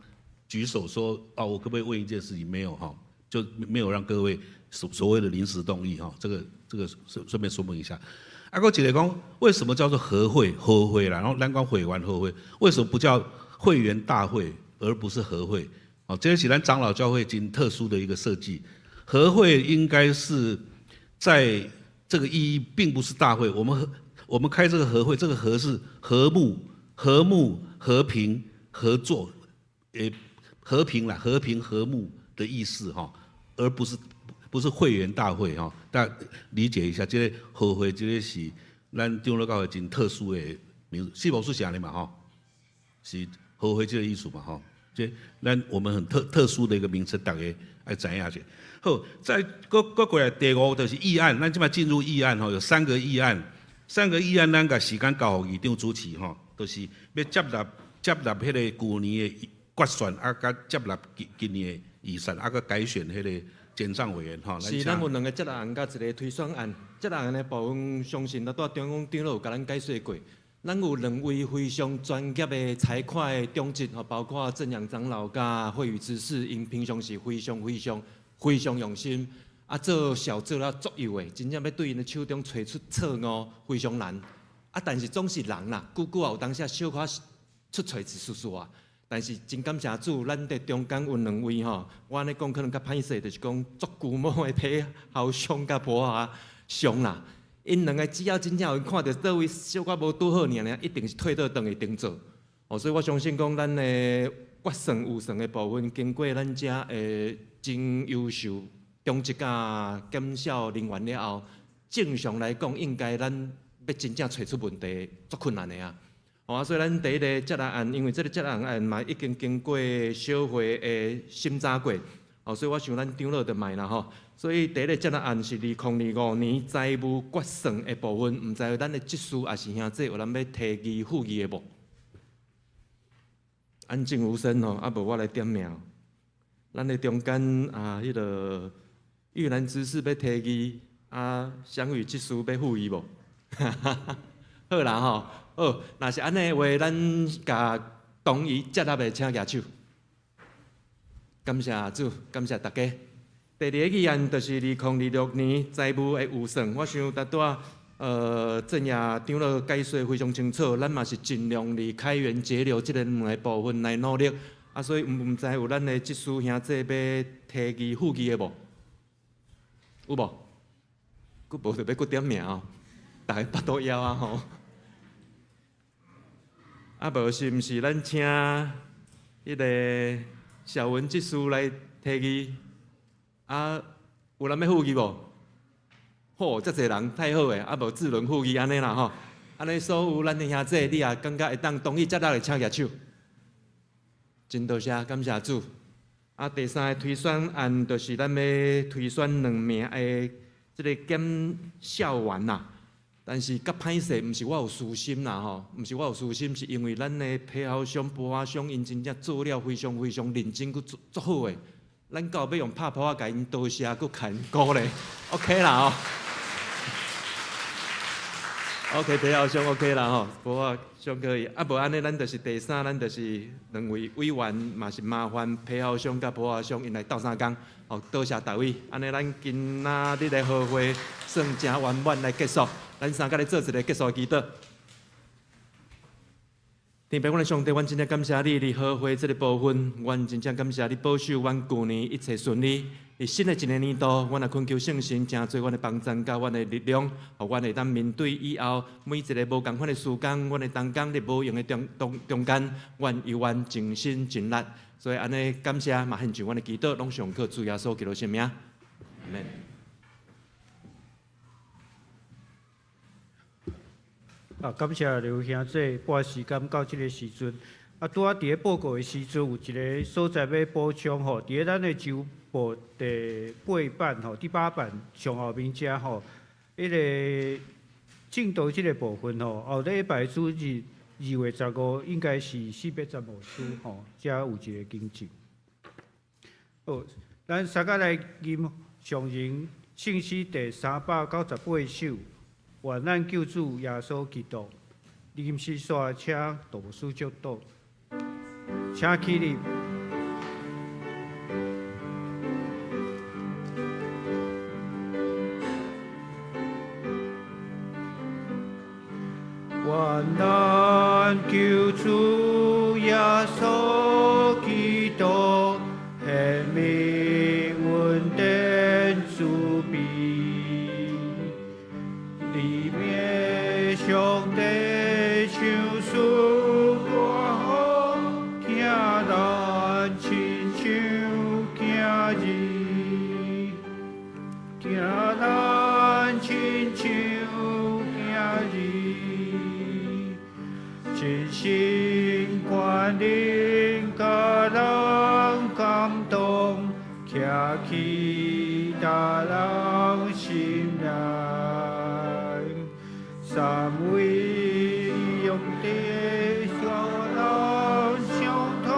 舉手說，哦，我可不可以問一件事情？沒有哈，就沒有讓各位所謂的臨時動議哈，這個順便說明一下。啊，閣一個講，為什麼叫做合會？合會啦，然後咱講會員合會，為什麼不叫會員大會，而不是合會？哦，這是咱長老教會真特殊的一個設計。合會應該是在這個意義，並不是大會。我們開這個合會，這個合是和睦、和睦、和平、合作，和平啦，和平和睦的意思哈，而不是會員大會哈，大家理解一下，這個合會這個是咱長老教會真特殊的名字，四牧師是按呢嘛吼，是合會這個意思嘛吼，這咱我們很特殊的一個名稱，大家愛知影一下。好，再閣過來第五就是議案，咱這擺進入議案吼，有三個議案，三個議案咱共時間交予議長主持吼，就是欲接納彼個舊年的決算，啊，佮接納今年的預算，啊，閣改選彼個監帳委員吼。是，咱有兩個接納案佮一個推選案。接納案的部分，相信拄仔中央長老有共咱解說過。咱有兩位非常專業的財會的長執吼，包括正陽長老佮惠宇執事，𪜶平常時非常非常非常用心，啊，做小做了足幼的，真正欲對𪜶的手中揣出錯誤非常難。啊，但是總是人啦，久久也有當時小可出錯一絲絲啊。但是真感謝主，咱佇中間有兩位吼，我按呢講可能較歹勢，就是講足龜毛的皮喉傷佮婆仔傷啦。𪜶兩個只要真正有看著佗位小可無拄好爾爾，一定是退倒轉去重做。哦，所以我相信講咱的決算預算的部分，經過咱遮的真優秀長執佮檢校人員了後，正常來講應該咱欲真正揣出問題足困難的啊。哦，所以咱第一个接納案，因為這个接納案嘛已經經過小會的審查過，哦，所以我想咱長老就莫啦吼。所以第一个接納案是2025年財務決算的部分，毋知咱的執事抑是兄弟有人欲提議附議的無？安靜無聲吼，啊無我來點名。咱的中間啊，彼个玉蘭執事欲提議，啊，祥宇執事欲附議無？好啦吼。好，若是按呢話，咱共同意接納的，請舉手。感謝主，感謝大家。第二個議案就是2026年財務的預算，我想拄仔鄭野長老解說非常清楚，咱嘛是盡量佇開源節流這个兩个部分來努力。啊，所以毋知有咱的執事兄弟欲提議附議的無？有無？閣無就欲閣點名哦，逐个腹肚枵啊吼！啊，無是毋是咱請彼个小文執事來提議？啊，有人欲附議無？好，遮濟人太好个，啊無智倫附議按呢啦吼。按呢所有咱的兄弟，你也感覺會當同意接納的，請舉手。真多謝，感謝主。啊，第三个推選案就是咱欲推選兩名的這个檢校員啦。但是較歹勢，毋是我有私心啦吼，毋是我有私心，是因為咱的皮喉商、波仔商，𪜶真正做了非常非常認真，閣足足好的。咱到欲用拍噗仔共𪜶多謝，閣共𪜶鼓勵，OK 啦吼。OK，皮喉商 OK 啦吼，波仔商可以。啊，無按呢，咱就是第三，咱就是兩位委員嘛是麻煩皮喉商佮波仔商𪜶來鬥相共。哦，多謝大位。按呢，咱今仔日的合會算誠圓滿來結束。咱三個來做一个結束祈禱。天父，阮的上帝，阮真正感謝你，佇合會這个部分，阮真正感謝你保守阮舊年一切順利。佇新的一个年度，阮也懇求聖神，成做阮的幫贊佮阮的力量，予阮會當面對以後每一个無仝款的時間，阮的同工佇無閒的中間，阮猶原盡心盡力。所以按呢感谢嘛，献上阮的祈祷，攏上靠主耶稣基督圣名，阿們。啊，感謝劉兄姊撥時間到這个時陣。啊，拄仔佇咧報告的時陣，有一个所在欲補充吼，佇咧咱的週報第八版吼，第八版上後面遮吼，彼个證道這个部分吼，後禮拜主日2月15，應該是四百十五書吼，遮有一个更正。好，咱三個來吟上人聖詩第398首。願咱救主耶穌基督，臨時煞請杜牧師祝禱，請起立。願咱救主耶穌基督，顯明恩典慈悲。裡面上帝賞賜大福，疼咱親像囝兒，疼咱親像囝兒，真心關憐佮人感動，徛起大人心內。三位用地小人相通，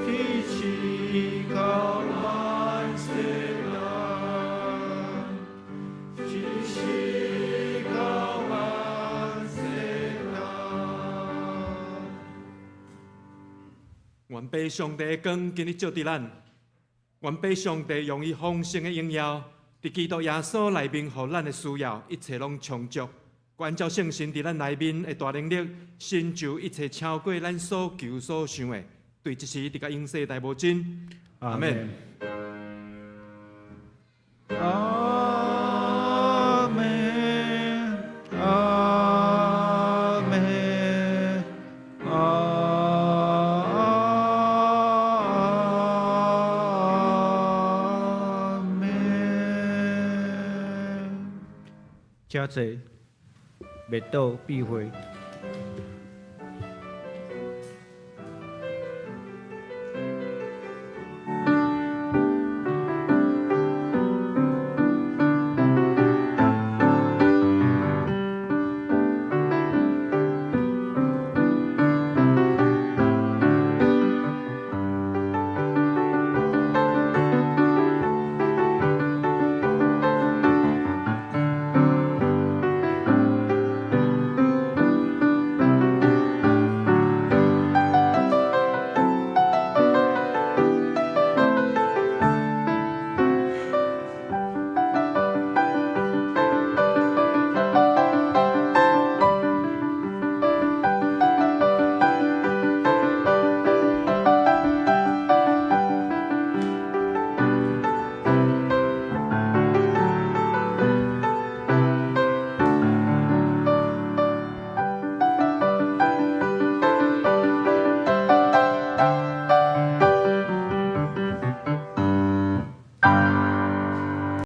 一起到萬世代，一起到萬世代。願父上帝的光今日照佇咱，願父上帝用伊豐盛的榮耀，佇基督耶穌內面，予咱的需要一切攏充足。按照聖神佇咱內面的大能力，成就一切超過咱所求所想的，對這時直到永世代無盡。阿們。阿們，阿們，阿們。請坐。默禱閉會。